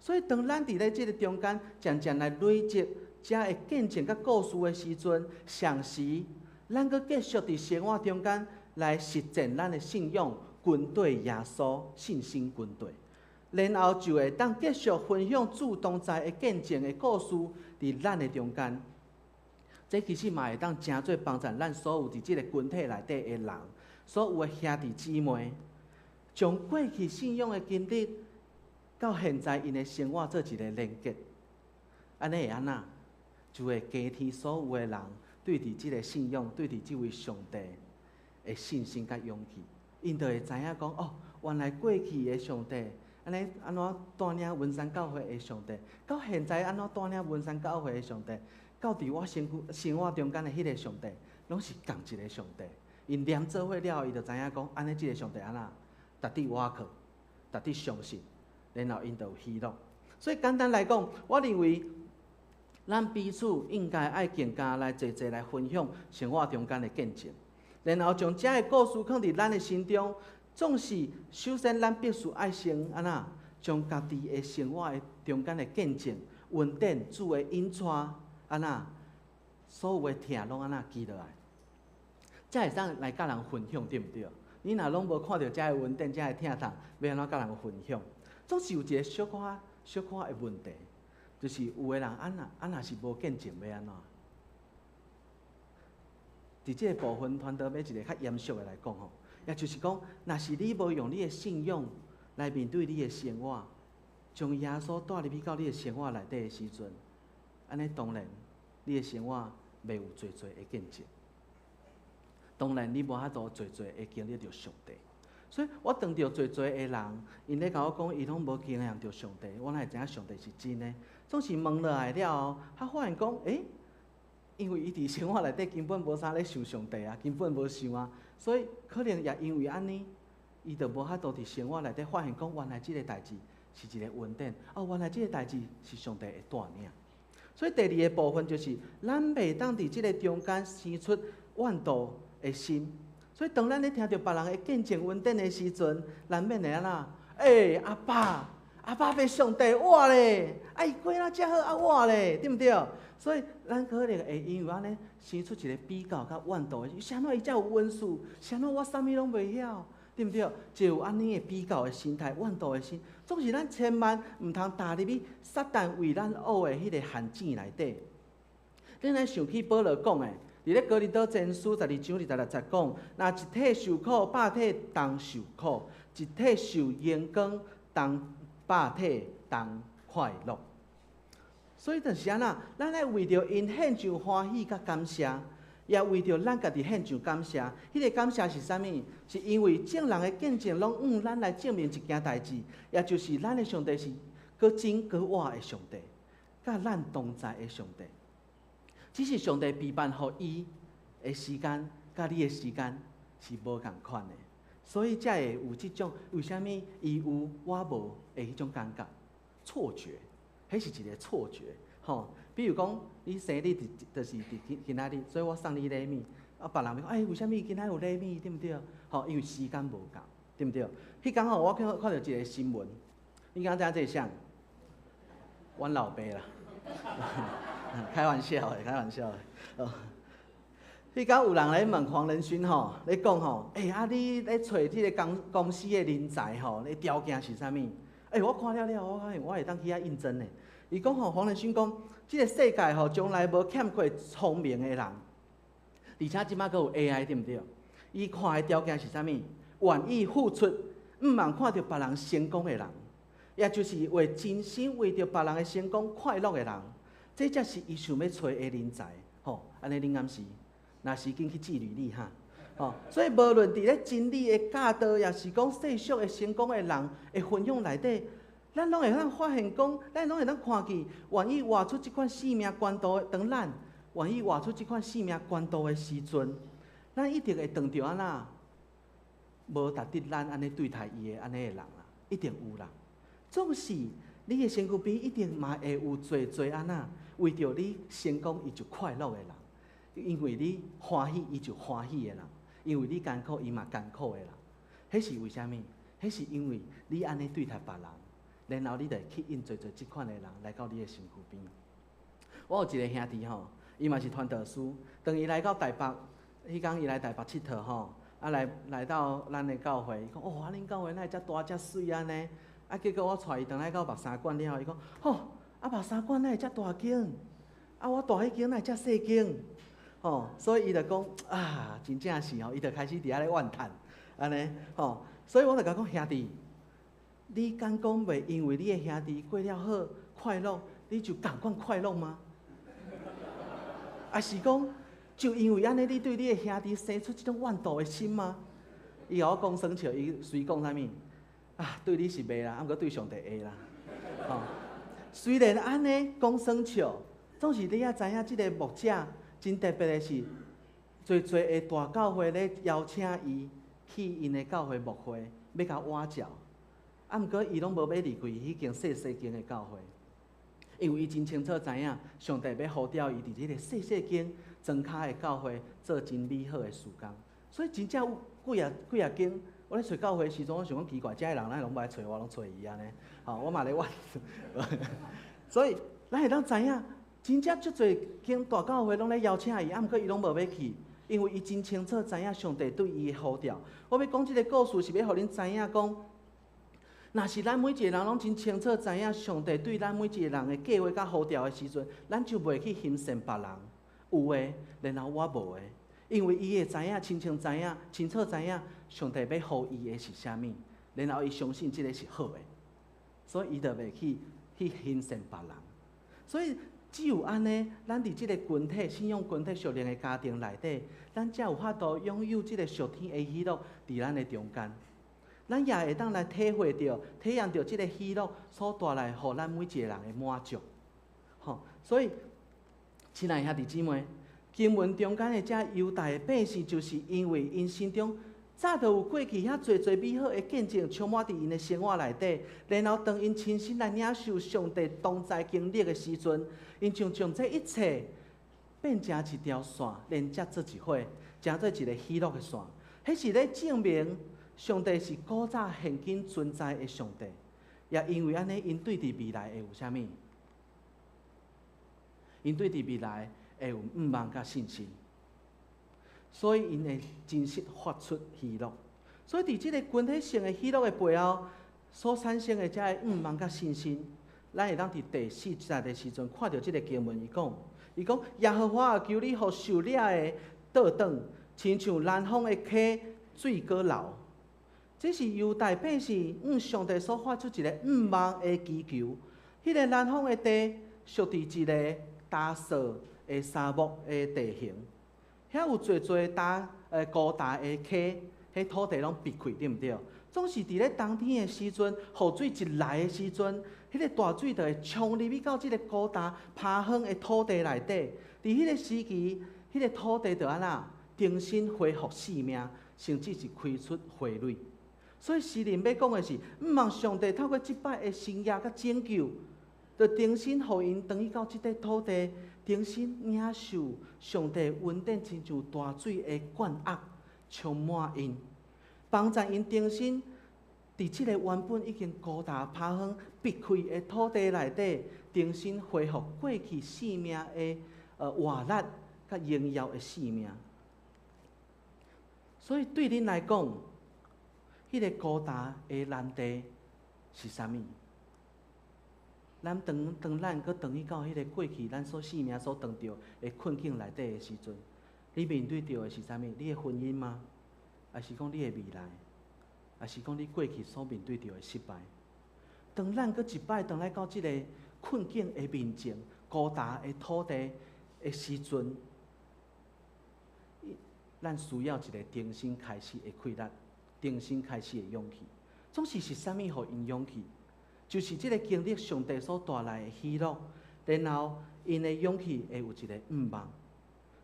所以，當咱佇咧這个中間漸漸來累積遮的見證佮故事的時陣，同時咱閣繼續佇生活中間來實踐咱的信仰，跟綴耶穌信心跟綴，然後就會當繼續分享主同在的見證的故事，佇咱的中間。這其實嘛會當誠濟幫助咱所有佇這个群體內底的人，所有的兄弟姊妹，將過去信仰的經歷，到現在𪜶的生活做一个連結，按呢會按怎？就會加添所有的人對佇這个信仰、對佇這位上帝的信心佮勇氣。𪜶就會知影講，哦，原來過去的上帝，按呢按怎帶領文山教會的上帝，到現在按怎帶領文山教會的上帝，到佇我身軀生活中間的彼个上帝，攏是仝一个上帝。𪜶連做伙了後，伊就知影講，按呢這个上帝按怎，值得倚靠，值得相信，然後𪜶就有喜樂。所以簡單來講，我認為咱彼此應該愛更加來濟濟來分享生活中間的見證，然後將這个故事囥佇咱的心中。總是首先咱必須愛先按怎，將家己的生活的中間的見證、恩典、主的引帶，按怎，所有的疼攏按怎記落來，才會當來佮人分享，對毋對？你若攏無看著遮个恩典、遮个疼痛，欲按怎佮人分享？總是有一个小可小可的問題，就是有的人按若按若是無見證，欲按怎？佇這个部分，傳道欲一个較嚴肅的來講吼，也就是講，若是你無用你的信仰來面對你的生活，將耶穌帶入去到你的生活內底的時陣，按呢當然你的生活袂有濟濟的見證，當然你無法度濟濟會經歷著上帝。所以我當著濟濟的人，𪜶咧共我講，伊攏無經驗著上帝，我哪會知影上帝是真的？總是問落來了後，才發現講，欸，因為伊佇生活內底根本無啥咧想上帝啊，根本無想啊，所以可能也因為按呢，伊就無法度佇生活內底發現講，原來這个代誌是一个恩典，哦，原來這个代誌是上帝的帶領。所以第二个部分就是，咱袂當佇這个中間生出怨妒的心。所以當咱咧聽著別人的見證恩典的時陣，難免會按怎？欸，阿爸，阿爸爸上帝我咧，啊伊過若遮好啊我咧，對毋對？所以咱可能會因為按呢生出一个比較佮怨妒的，啥物伊才有恩賜，啥物我啥物攏袂曉，對毋對？就有按呢的比較的心態、怨妒的心，總是咱千萬毋通踏入去撒旦為咱挖的彼个陷阱內底。恁來想起保羅講的，佇咧哥林多前書12章26節講：若一體受苦，百體同受苦；一體受榮光，同百體同快樂。所以就是按怎，咱愛為著𪜶獻上歡喜佮感謝，也為著咱家己獻上感謝。彼个感謝是啥物？是因為眾人的見證攏向咱來證明一件代誌，也就是咱的上帝是閣真閣活的上帝，佮咱同在的上帝。只是上帝備辦予伊的時間，佮你的時間是無仝款的，所以才會有這種為啥物伊有我無的彼種感覺錯覺，彼是一个錯覺，吼。比如講，你生日佇就是佇今今仔日，所以我送你禮物，啊，別人會講，欸，為啥物今仔有禮物，對毋對？吼，因為時間無仝，對毋對？彼工吼，我看看著一个新聞，你敢知影這是啥？阮老爸啦。開玩笑的，開玩笑的。哦，彼工有人來問黃仁勳吼，咧講吼，欸，啊，你咧揣這个公公司的人才吼，你條件是啥物？欸，我看了了，我發現我會當去遐應徵的。伊講吼，黃仁勳講，這个世界吼，從來無欠缺聰明的人，而且這擺閣有 AI 對毋對？伊看的條件是啥物？願意付出，毋茫看著別人成功的人，也就是為真心為著別人的成功快樂的人。這才是伊想欲揣的人才，吼！按呢恁敢是？若是緊去寄履歷哈，吼！所以無論佇咧真理的教導，抑是講世俗的成功的人的分享內底，咱攏會當發現講，咱攏會當看見，願意活出這款生命觀度的，當咱願意活出這款生命觀度的時陣，咱一定會碰著按怎無值得咱按呢對待伊的按呢的人啦，一定有啦。總是你的身軀邊一定嘛會有濟濟按怎。為著你成功，伊就快樂的人；因為你歡喜，伊就歡喜的人；因為你艱苦，伊嘛艱苦的人。彼是為啥物？彼是因為你按呢對待別人，然後你就會吸引濟濟這款的人來到你的身軀邊。我有一个兄弟吼，伊嘛是傳道師。當伊來到台北，彼工伊來台北𨑨迌吼，啊來到咱的教會，伊講哦，啊恁教會哪會遮大遮媠按呢？啊結果我帶伊轉來到木衫館了後，伊講吼，啊木衫館哪會遮大間？啊我蹛彼間哪會遮細間？吼，所以伊就講啊，真正是吼，伊就開始佇遐咧怨嘆，按呢吼，所以我就共伊講兄弟，你敢講袂因為你的兄弟過了好快樂，你就仝款快樂嗎？抑是講，就因為按呢，你對你的兄弟生出這種怨妒的心嗎？伊共我講耍笑，伊隨講啥物？啊，對你是袂啦，啊，毋過對上帝會啦。吼，雖然按呢講耍笑，總是你也知影，這个牧者真特別的是，濟濟的大教會咧邀請伊去𪜶的教會牧會，欲共倚召。啊，毋過伊攏無欲離開彼間細細間的教會，因為伊真清楚知影，上帝欲呼召伊佇這个細細間莊跤的教會做真美好的事工。所以真正有幾仔幾仔間，我咧揣教會的時陣，我想講奇怪，遮的人哪會攏無愛揣我，攏揣伊按呢？吼，我嘛咧怨。所以咱會當知影，真正足濟間大教會攏咧邀請伊，啊，毋過伊攏無欲去，因為伊真清楚知影上帝對伊的呼召。我欲講這个故事，是欲予恁知影講，若是咱每一個人攏真清楚知影上帝對咱每一個人的計劃佮呼召的時陣，咱就袂去欣羨別人有的，然後我無的，因為伊會知影，親像知影，清楚知影上帝欲予伊的是啥物，然後伊相信這个是好的，所以伊就袂去欣羨別人。所以只有按呢，咱佇這个群體信仰群體屬靈的家庭內底，咱才有法度擁有這个屬天的喜樂佇咱的中間。咱也會當來體會著、體驗著這个喜樂所帶來予咱每一個人的滿足。吼，所以，親愛兄弟姊妹，經文中間的這猶大的百姓，就是因為𪜶心中早就有過去遐濟濟美好的見證，充滿佇𪜶的生活內底。然後當𪜶親身來領受上帝同在經歷的時陣，𪜶就將這一切變成一條線，連接做一伙，成做一个喜樂的線。彼是咧證明上帝是古早、現今存在的上帝，也因為按呢，𪜶對佇未來會有啥物？𪜶對佇未來會有向望佮信心，所以𪜶會真實發出喜樂。所以佇這个群體性的喜樂的背後，所產生的這个向望佮信心，咱會當佇第四節的時陣看著這个經文，伊講：伊講耶和華啊，求你予受掠的倒轉，親像南方的溪水閣流。這是猶大百姓向上帝所發出一个向望的祈求。彼个南方的地屬佇一个乾燥的沙漠的地形，遐有濟濟高大的溪，彼土地攏篕開，對毋對？總是佇咧冬天的時陣，雨水一來的時陣，彼个大水就會衝入去到這个高大拋荒的土地內底。佇彼个時期，彼个土地就按怎重新恢復生命，甚至是開出花蕊。所以詩人欲講的是，向望上帝透過這擺的神蹟佮拯救，就重新予𪜶轉去到這塊土地，重新領受上帝恩典，親像大水的灌壓，充滿𪜶，幫助𪜶重新佇這個原本已經孤單拋荒、篕開的土地內底，重新恢復過去生命的活力佮榮耀的生命。所以對恁來講，彼个孤單的難題是啥物？咱當當咱閣轉去到彼个過去咱所生命所當著的困境內底的時陣，你面對著的是啥物？你的婚姻嗎？抑是講你的未來？抑是講你過去所面對著的失敗？當咱閣一擺轉來到這个困境的面前，孤單的土地的時陣，咱需要一个重新開始的氣力。重新開始的勇氣，總是是啥物予𪜶勇氣？就是這个經歷上帝所帶來的喜樂，然後𪜶的勇氣會有一个向望，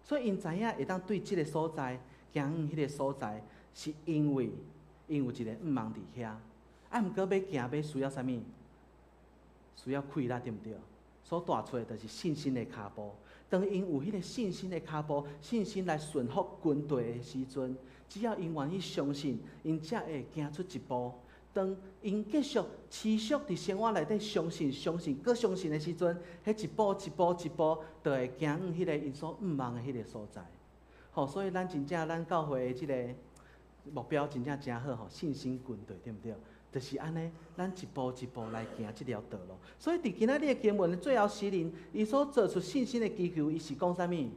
所以𪜶知影會當對這个所在行往彼个所在，是因為𪜶有一个向望佇遐。啊，毋過欲行欲需要啥物？需要氣力，對毋對？所帶出來就是信心的跤步。當𪜶有彼个信心的跤步，信心來順服軍隊的時陣，只要𪜶願意相信，𪜶才會行出一步。當𪜶繼續持續佇生活內底相信、相信、閣相信的時陣，彼一步一步一步，就會行往彼个𪜶所向望的彼个所在。吼，所以咱真正咱教會的這个目標真正誠好吼，信心軍隊對毋對？就是按呢，咱一步一步來行這條道路。所以佇今仔日的經文的最後，詩人伊所做出信心的祈求，伊是講啥物？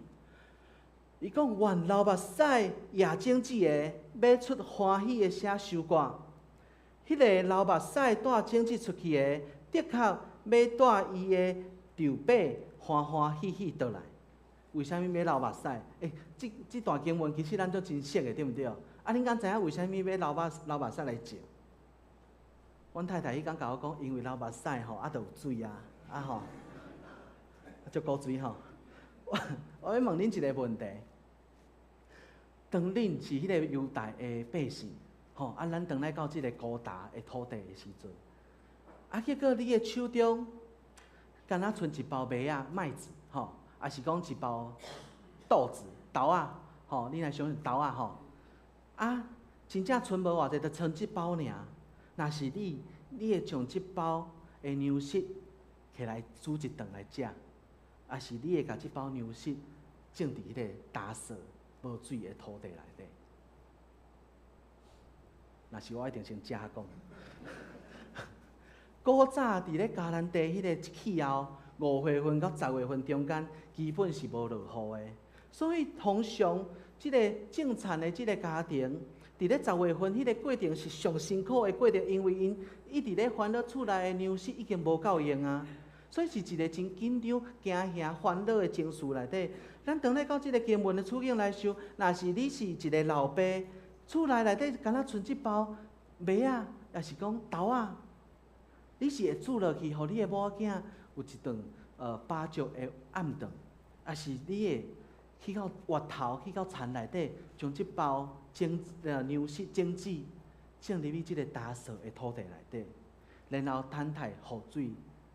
伊講願流目屎掖種子的，欲出歡喜的聲收割。彼個流目屎帶種子出去的，的確欲帶伊的稻麥歡歡喜喜倒來。為啥物欲流目屎？欸，這段經文其實咱都真熟的，對毋對？啊，恁敢知影為啥物欲流目屎來種？阮太太彼工共我講，因為流目屎吼，啊，就有水啊，啊吼，足古錐吼。我欲問恁一个問題：當恁是彼個猶大的百姓，吼，啊，咱轉來到這个孤單的土地的時陣，啊，結果你的手中敢若賰一包麥仔麥子，吼，抑是講一包豆子豆仔，吼，你若想豆仔吼，啊，真正賰無偌濟，就賰這包爾。若是你，你會將這包的糧食摕來煮一頓來食，抑是你會共這包糧食種佇彼个乾燥無水的土地內底？若是我一定先食講。古早佇咧迦南地彼个氣候，5月份到10月份中間，基本是無落雨的，所以通常這个種田的這个家庭，佇咧10月份彼个過程是上辛苦的過程，因為𪜶一直咧煩惱厝內的糧食已經無夠用啊，所以是一个真緊張、驚嚇、煩惱的情緒內底。咱轉來到這个經文的處境來想，若是你是一个老爸，厝內內底敢若賰這包麥仔，抑是講豆仔，你是會煮落去，予你的某仔囝有一頓飽足的暗頓，抑是你會去到越頭，去到田內底，將這包種糧食種子種入去這个乾燥的土地內底，然後等待雨水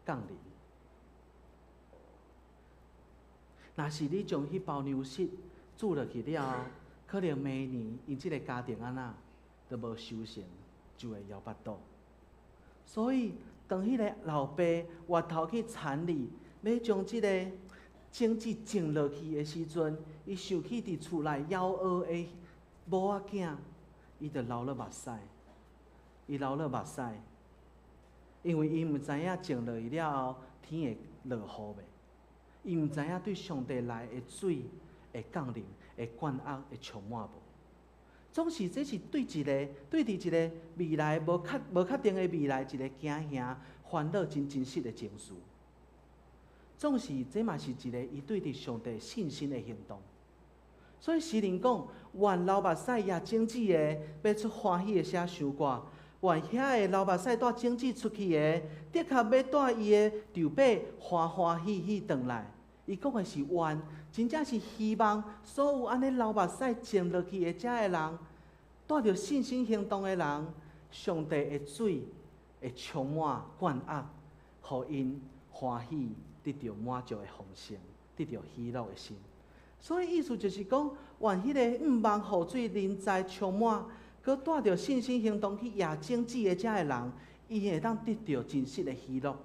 降臨。若是你將彼包糧食煮落去了後，可能明年𪜶這个家庭按怎，都無收成，就會枵腹肚。所以，當彼个老爸越頭去田裡，欲將這个種子種落去的時陣，伊想起佇厝內枵餓的某仔囝，伊就流了目屎，伊流了目屎，因為伊毋知影種落去了後天會落雨袂，伊毋知影對上帝來的水會降臨、會灌壓、會充滿無。總是這是對一个對佇一个未來無確定的未來，一个驚嚇、煩惱真真實的情緒。總是這嘛是一个伊對佇上帝信心的行動。所以詩人講：願流目屎掖種子的，欲出歡喜的聲收割；願遐个流目屎帶種子出去的，的確欲帶伊的稻麥歡歡喜喜轉來。伊講的是願，真正是希望所有按呢流目屎種落去的遮的人，帶著信心行動的人，上帝的水會充滿灌壓，予𪜶歡喜得著滿足的豐盛，得著喜樂的心。所以意思就是講，願彼个向望雨水臨在充滿，閣帶著信心行動去掖種子的遮的人，伊會當得著真實的喜樂。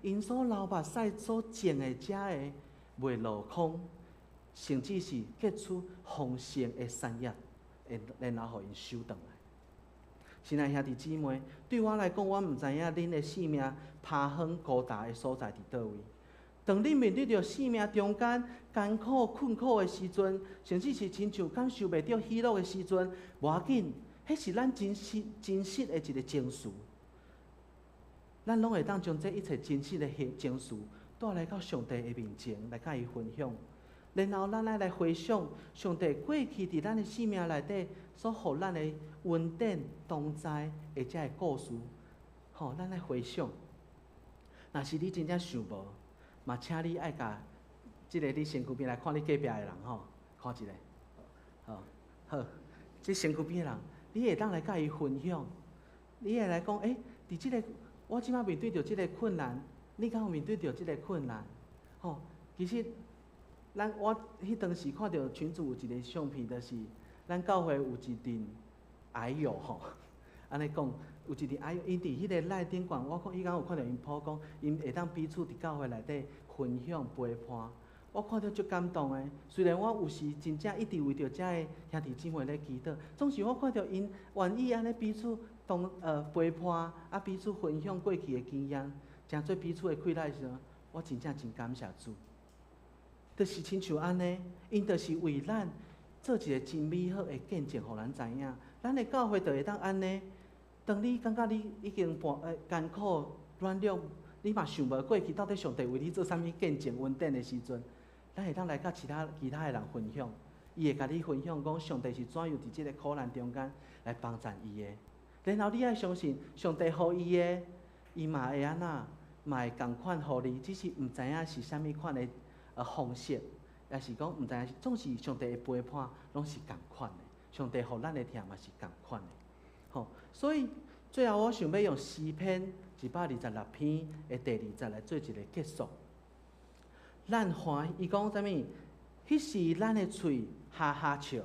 𪜶所流目屎所種的遮的袂落空，甚至是結出豐盛的產業，會然後予𪜶收轉來。親愛兄弟姊妹，對我來講，我毋知影恁的性命拋荒孤單的所在佇佗位。當恁面對著生命中間艱苦困苦的時陣，甚至是親像感受袂著喜樂的時陣，無要緊，彼是咱真實真實的一个情緒。咱攏會當將這一切真實的情緒帶來到上帝的面前來佮伊分享，然後咱愛來回想上帝過去佇咱的生命內底所予咱的恩典同在的這个故事，吼，咱來回想。若是你真正想無，嘛請你愛共這个你身軀邊來看你隔壁的人吼，看一下，好，好，這身軀邊的人，你會當來佮伊分享，你會來講，欸，佇這个我這擺面對著這个困難，你敢有面對著這个困難？吼，其實，咱我彼當時看著群組有一个相片，就是咱教會有一陣癌友吼，按呢講，有一陣癌友，𪜶佇彼个 LINE 頂懸，我看彼工有看著𪜶 po 講，𪜶會當彼此佇教會內底分享陪伴。我看著足感動的。雖然我有時真正一直為著遮的兄弟姊妹咧祈禱，總是我看著𪜶願意按呢彼此當陪伴，啊彼此分享過去的經驗，成做彼此的氣力的時陣，我真正真感謝主。就是親像按呢，𪜶就是為咱做一個真美好的見證，予咱知影。咱的教會就會當按呢。當你感覺你已經半艱苦軟弱，你嘛想無過去到底上帝為你做啥物見證恩典的時陣，咱會當來佮其他的人分享，伊會共你分享講上帝是怎樣佇這个苦難中間來幫贊伊的。然後你愛相信上帝予伊的，伊嘛會按怎，嘛會仝款予你，只是毋知影是啥物款的方式，抑是講毋知影，總是上帝的陪伴攏是仝款的，上帝予咱的疼嘛是仝款的。吼，所以最後我想欲用詩篇126篇的第二節來做一个結束。咱歡喜，伊講啥物？彼時咱的喙哈哈笑，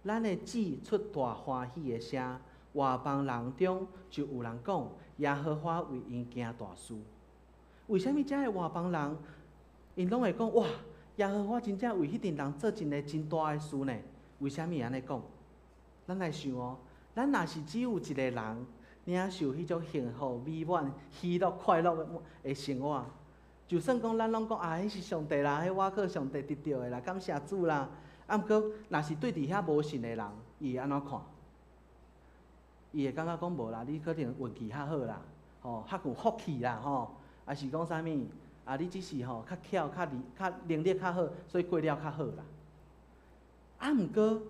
咱的舌出大歡喜的聲。外邦人中就有人講，耶和華為𪜶行大事。為啥物遮的外邦人，𪜶攏會講哇？耶和華真正為彼陣人做一个真大的事呢？為啥物按呢講？咱來想哦，咱若是只有一个人領受彼種幸福、美滿、喜樂、快樂的生活，就算講咱攏講啊，彼是上帝啦，彼我靠上帝得著的啦，感謝主啦。啊，毋過若是對佇遐無信的人，伊會按怎看？伊會感覺講無啦，你可能運氣較好啦，吼，較有福氣啦，吼，抑是講啥物？啊，你只是吼較巧、較靈、較能力較好，所以過了較好啦。啊，毋過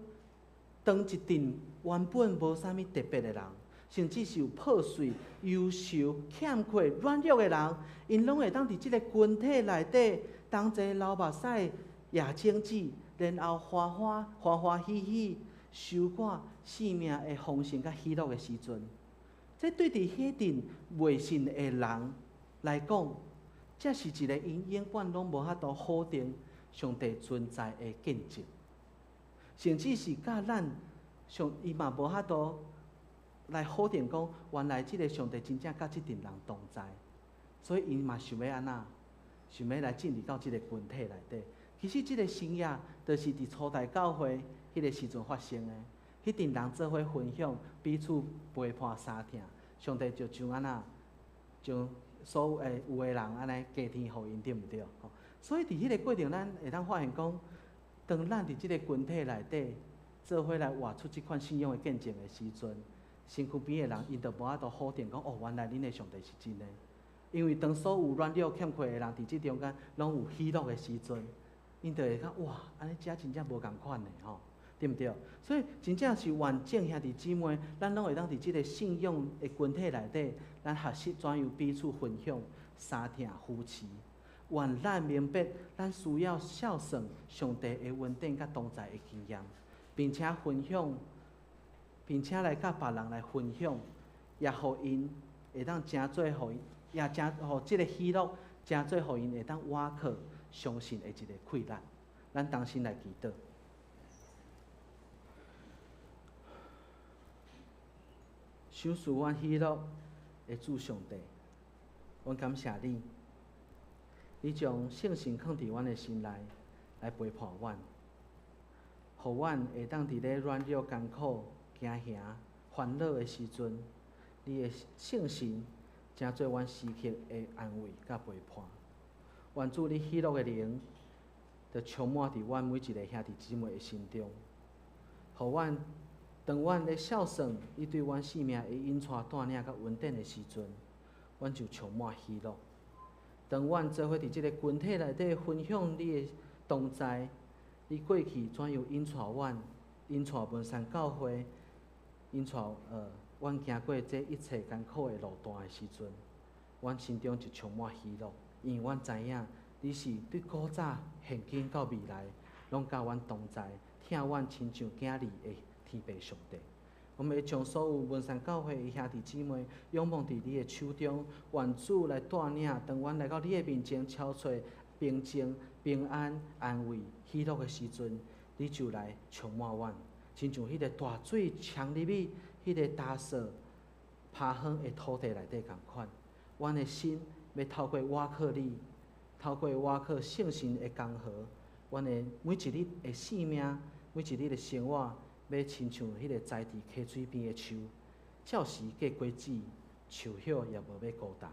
當一陣原本無啥物特別的人，甚至是有破碎、憂愁、欠缺、軟弱的人，𪜶攏會當佇這个群體內底，同齊流目屎、攑種子，然後歡歡喜喜收割生命的豐盛佮喜樂的時陣，這對佇彼陣未信的人來講，這是一个𪜶永遠攏無法度否定上帝存在的見證，甚至是佮咱上伊嘛無法度來否定講，原來這个上帝真正佮這陣人同在，所以𪜶嘛想欲按怎，想欲來進入到這个群體內底。其實這个新約就是佇初代教會彼个時陣發生的，彼陣人做伙分享，彼此陪伴相疼，上帝就將按怎，將所有的有的人按呢加添予𪜶，對毋對？所以佇彼个過程，咱會當發現講，當咱佇這个群體內底做伙來活出這款信仰的見證的時陣，身軀邊的人𪜶就無法度否定講，哦，原來恁的上帝是真的。因為當所有軟弱欠缺的人佇這中間攏有喜樂的時陣，𪜶就會講哇，按呢遮真正無仝款的吼，對毋對？所以真正是願眾兄弟姊妹，咱攏會當佇這个信仰的群體內底，咱學習怎樣彼此分享、相疼扶持。願咱明白，咱需要效仿上帝的恩典佮同在的經驗，並且分享，並且來佮別人來分享，也予𪜶會當成做予𪜶，也成予這个喜樂，成做予𪜶會當倚靠相信的一个氣力。咱同心來祈禱。賞賜阮喜樂的主上帝，阮感謝你，你將聖神囥佇阮的心內，來陪伴阮，予阮會當佇咧軟弱、艱苦、驚嚇、煩惱的時陣，你的聖神成做阮時刻的安慰佮陪伴。願主你喜樂的靈，就充滿佇阮每一个兄弟姊妹的心中，予阮當阮咧孝順你對阮生命的引帶帶領佮恩典的時陣，阮就充滿喜樂。當阮做伙佇這个群體內底分享你的同在，你過去怎樣引帶阮，引帶文山教會，引帶阮行過這一切艱苦的路段的時陣，阮心中就充滿喜樂，因為阮知影你是對古早、現今到未來，攏佮阮同在，疼阮親像囝兒的天父上帝。我們會將所有文山教會的兄弟姊妹仰望佇你的手中，願主來帶領，當阮來到你的面前，敲揣平靜、平安、安慰、喜樂的時陣，你就來充滿阮，親像彼个大水沖入去彼个焦燥拋荒的土地內底仝款。阮的心欲透過倚靠你，透過倚靠聖神的江河，阮的每一日的生命，每一日的生活，欲親像彼个栽佇溪水邊的樹，照時結果子，樹葉也無欲枯焦。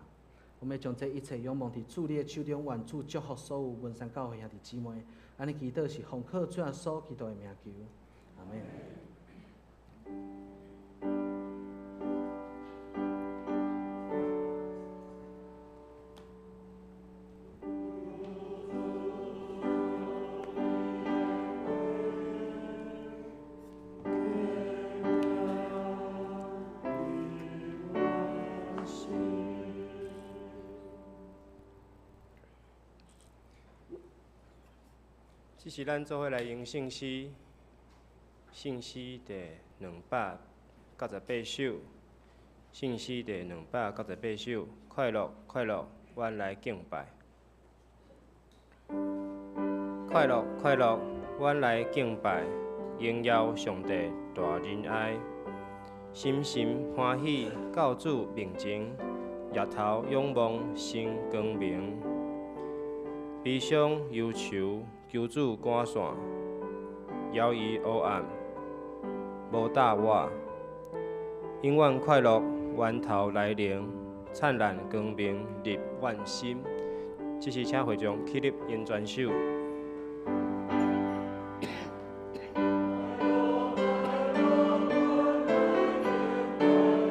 阮欲將這一切仰望佇主你的手中，願主祝福所有文山教會兄弟姊妹。按呢祈禱是奉靠主耶穌基督的名求，阿們。這是咱做伙來吟聖詩，聖詩第298首，聖詩第298首，快樂快樂，阮來敬拜。快樂快樂，阮來敬拜，榮耀上帝大仁愛，深深歡喜到主面前，額頭仰望新光明，悲傷憂愁。求主趕散，搖移黑暗，無搭我，永遠快樂，源頭來臨，燦爛光明入阮心。這是請會眾起立演全首。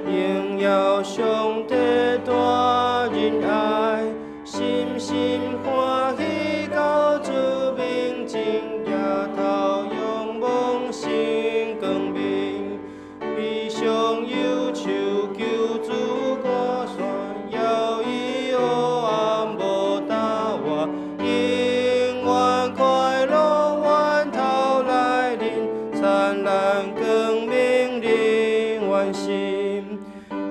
榮耀上帝大仁愛，深深歡喜到主面前，額頭仰望新光明，悲傷憂愁求主趕散，搖移黑暗無搭我，永遠快樂源頭來臨，燦爛光明入阮心，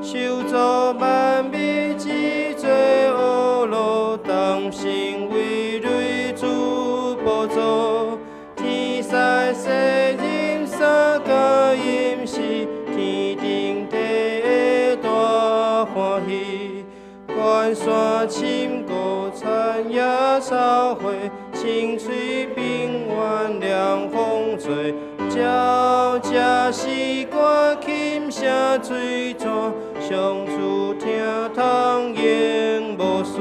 受造萬物之最呵樂，同心為類主寶座，天使世人三加音是天頂第一大歡喜，關山深谷田野草花，清水平原涼風吹，鳥食詩歌琴聲水泉，上主聽通永無散。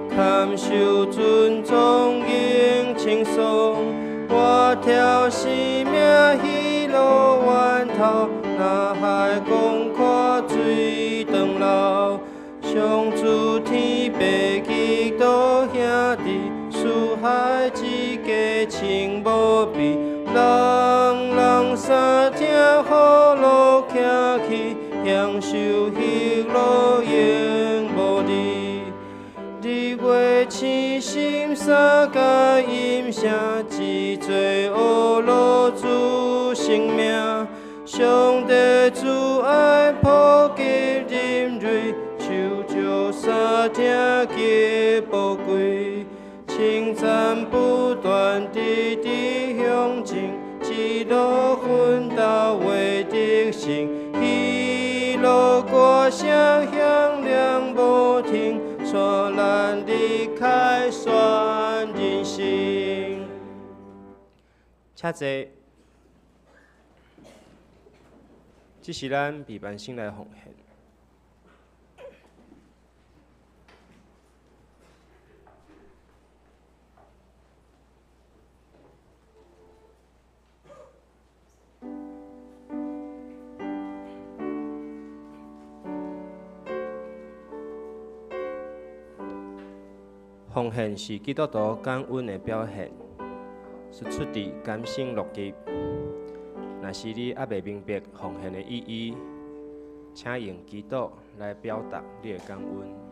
堪受尊崇永稱頌，我跳生命喜樂源頭，若海廣闊水長流，上主天父基督兄弟，四海之家親無比，人人三聽好樂徛起，享受喜樂永無離。日月星星三加音聲，一做呵樂主生命，上帝慈愛普及人類，手石三聽極寶貴，稱讚不斷，直直向前，一路奮鬥為得勝，喜樂歌聲響亮無停，帶咱離開選人生。請坐。這是咱備班先來奉獻。奉獻是基督徒感恩的表現，是出自甘心樂意。若是你猶未明白奉獻的意義，請用祈禱來表達你的感恩。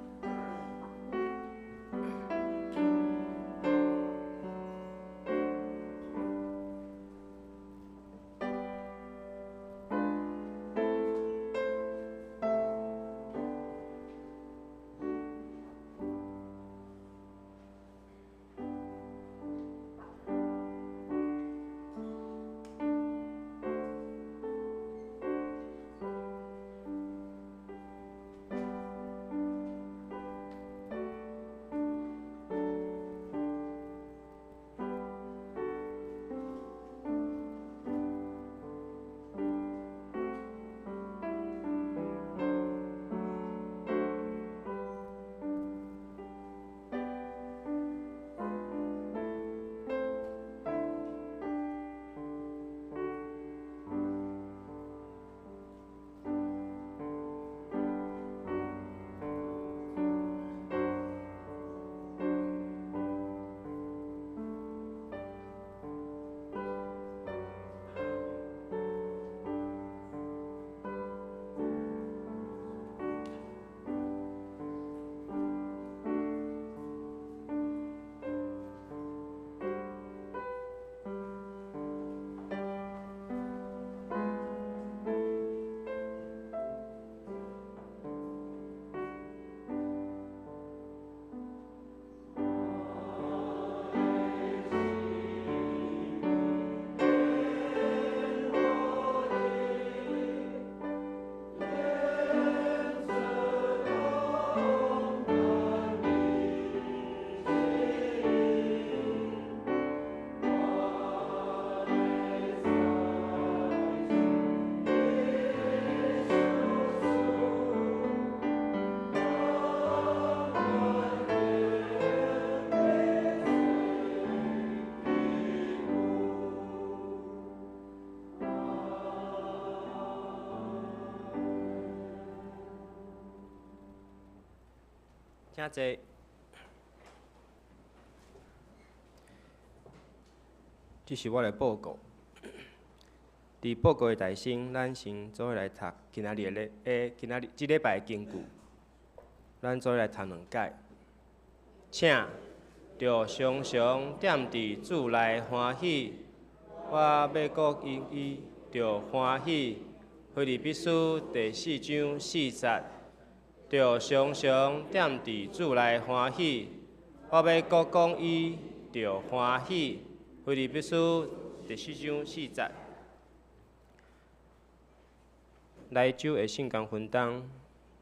請坐。這是我的報告。佇報告的台先，咱先做伙來讀今仔日的禮，今仔日這禮拜的經句。咱做伙來讀兩解。請，著常常踮佇主內歡喜，我欲閣因伊著歡喜。腓立比書第四章四節，著常常踮佇主內歡喜，我欲閣講伊著歡喜。腓立比書第四章四節。來州的聖工分擔，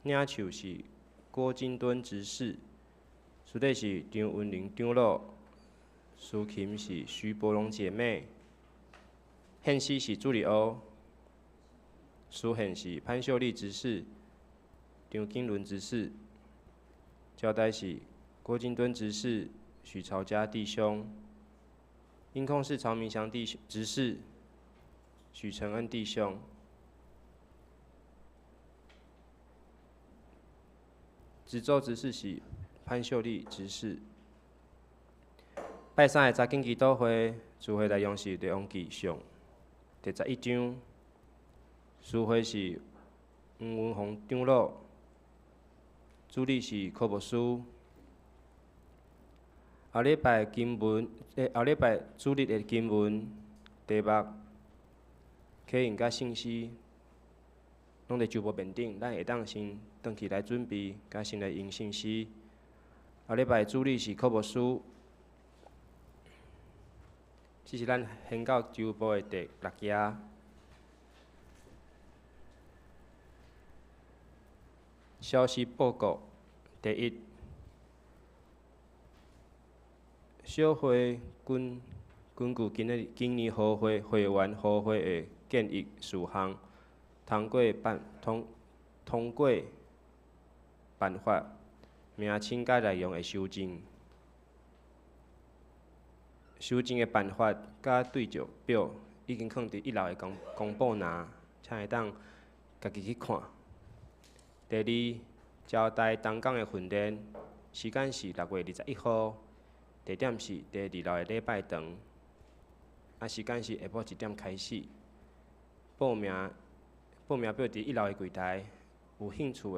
領袖是郭金敦執事，司理是張文玲長老，司琴是徐伯龍姐妹，獻詩是朱立歐，司獻是潘秀麗執事，張金倫執事，交代是郭金敦執事、許朝嘉弟兄，音控是曹明祥弟兄執事，許承恩弟兄。值周執事是潘秀麗執事。拜三的查經祈禱會，聚會內容是《列王紀上》第11章。司會是黃文宏長老，主理是柯牧師。後禮拜經文，後禮拜主日的經文題目，啟應佮信息，攏佇周報面頂，咱會當先轉去來準備，佮先來用信息。後禮拜主日是柯牧師。這是咱宣教周報的第6頁。消息報告：第一，小會根據今年和會會員和會的建議事項，通過辦法名稱佮內容的修正，修正的辦法佮對照表已經放佇一樓的公布欄，請會當家己去看。第二，招待同工的訓練時間是6月21號，地點是第二樓的禮拜堂，時間是下晡1點開始。報名表佇一樓的櫃台，有興趣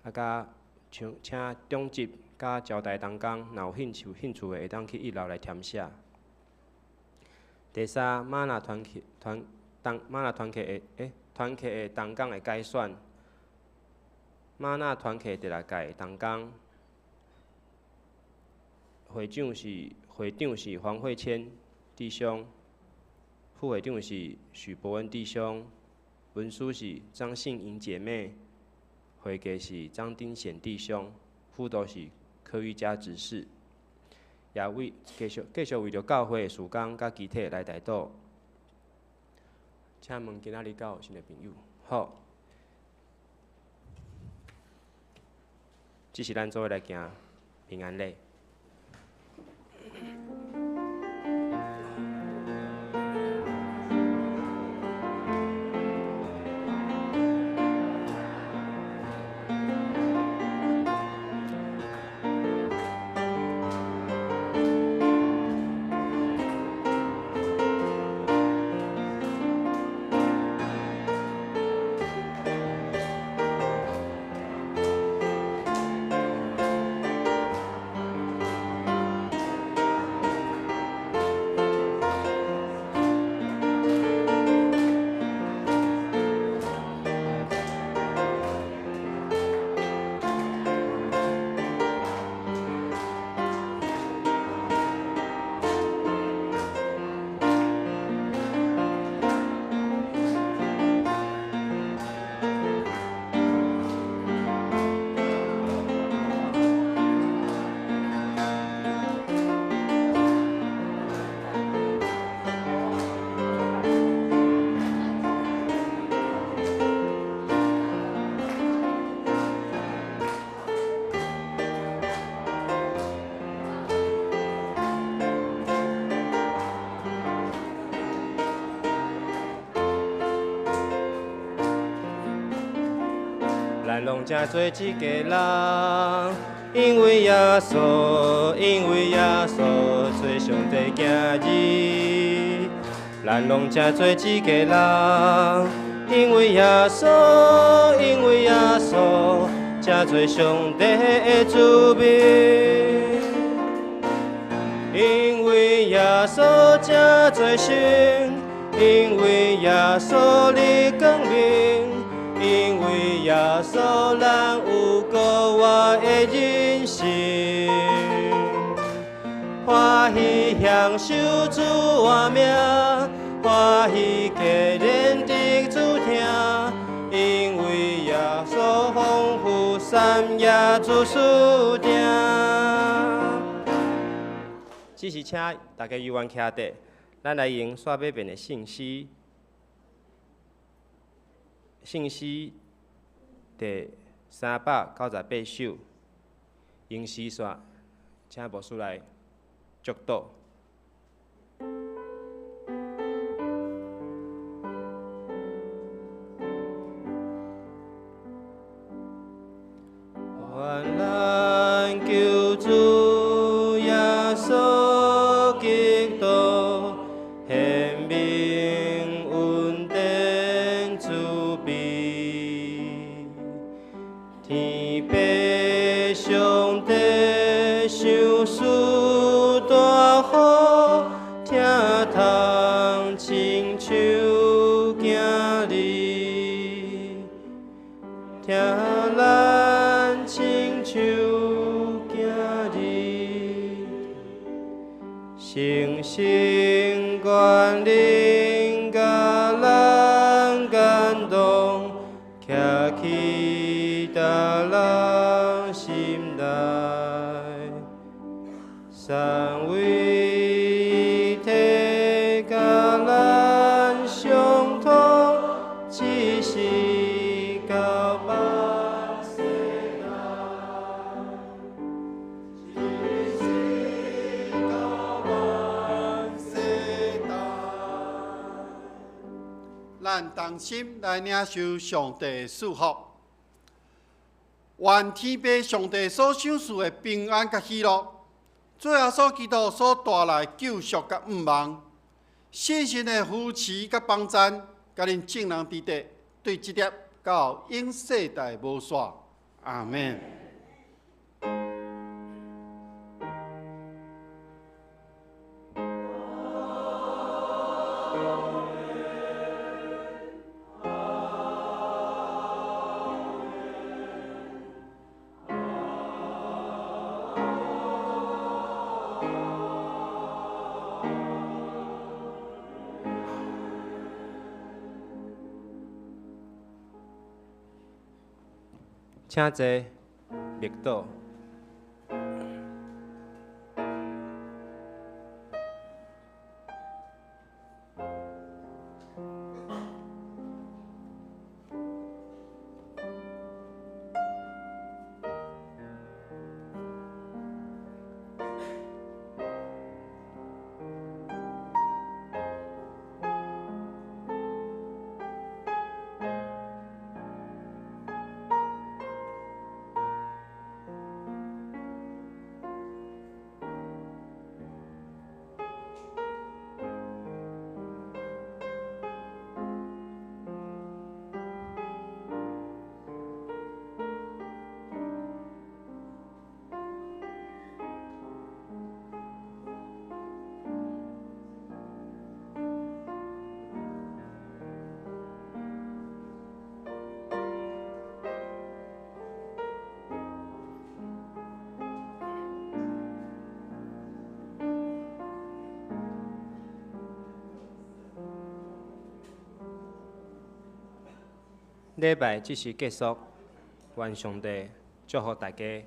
的，佮請長執佮招待同工，若有興趣的，會當去一樓來填寫。第三，嗎哪團契團契的同工的改選，嗎哪團契第6屆同工，會長是黃慧谦弟兄，副會長是許伯恩弟兄，文書是張信穎姐妹，會計是張丁顯弟兄，輔導是柯玉佳執事。也為繼續為著教會的事工佮肢體來代禱。請問今仔日敢有新的朋友？好，這是咱做伙來行平安禮。咱拢正做一家人，因為耶穌，因為耶穌做上帝囝兒，咱攏成做一家人。因為耶穌，因為耶穌，成做上帝的子民。因為耶穌成做神，因為耶穌的光明，因為耶穌咱有閣活的人生。歡喜享受主的名，歡喜家人的主聽，因為耶穌豐富三耶主書定。只是請大家猶原徛佇，咱來用煞尾遍的聖詩，聖詩第398首，用詩煞，請牧師來祝禱。願咱救主耶穌基督顯明恩典慈悲，天父上帝賞賜大福，聽通親像囝兒，聽咱親像囝兒，誠心願恁共咱感動，徛起逐人心內，三位一體共咱相通，只是到萬世代。只是到萬世代。咱同心來領受上帝的祝福，願天父上帝所賞賜的平安佮喜樂，主耶穌基督所帶來救贖佮盼望，聖神的扶持佮幫贊，佮恁眾人佇底，對這粒到永世代無煞。阿們。請坐，默禱。禮拜這時結束，願上帝祝福大家。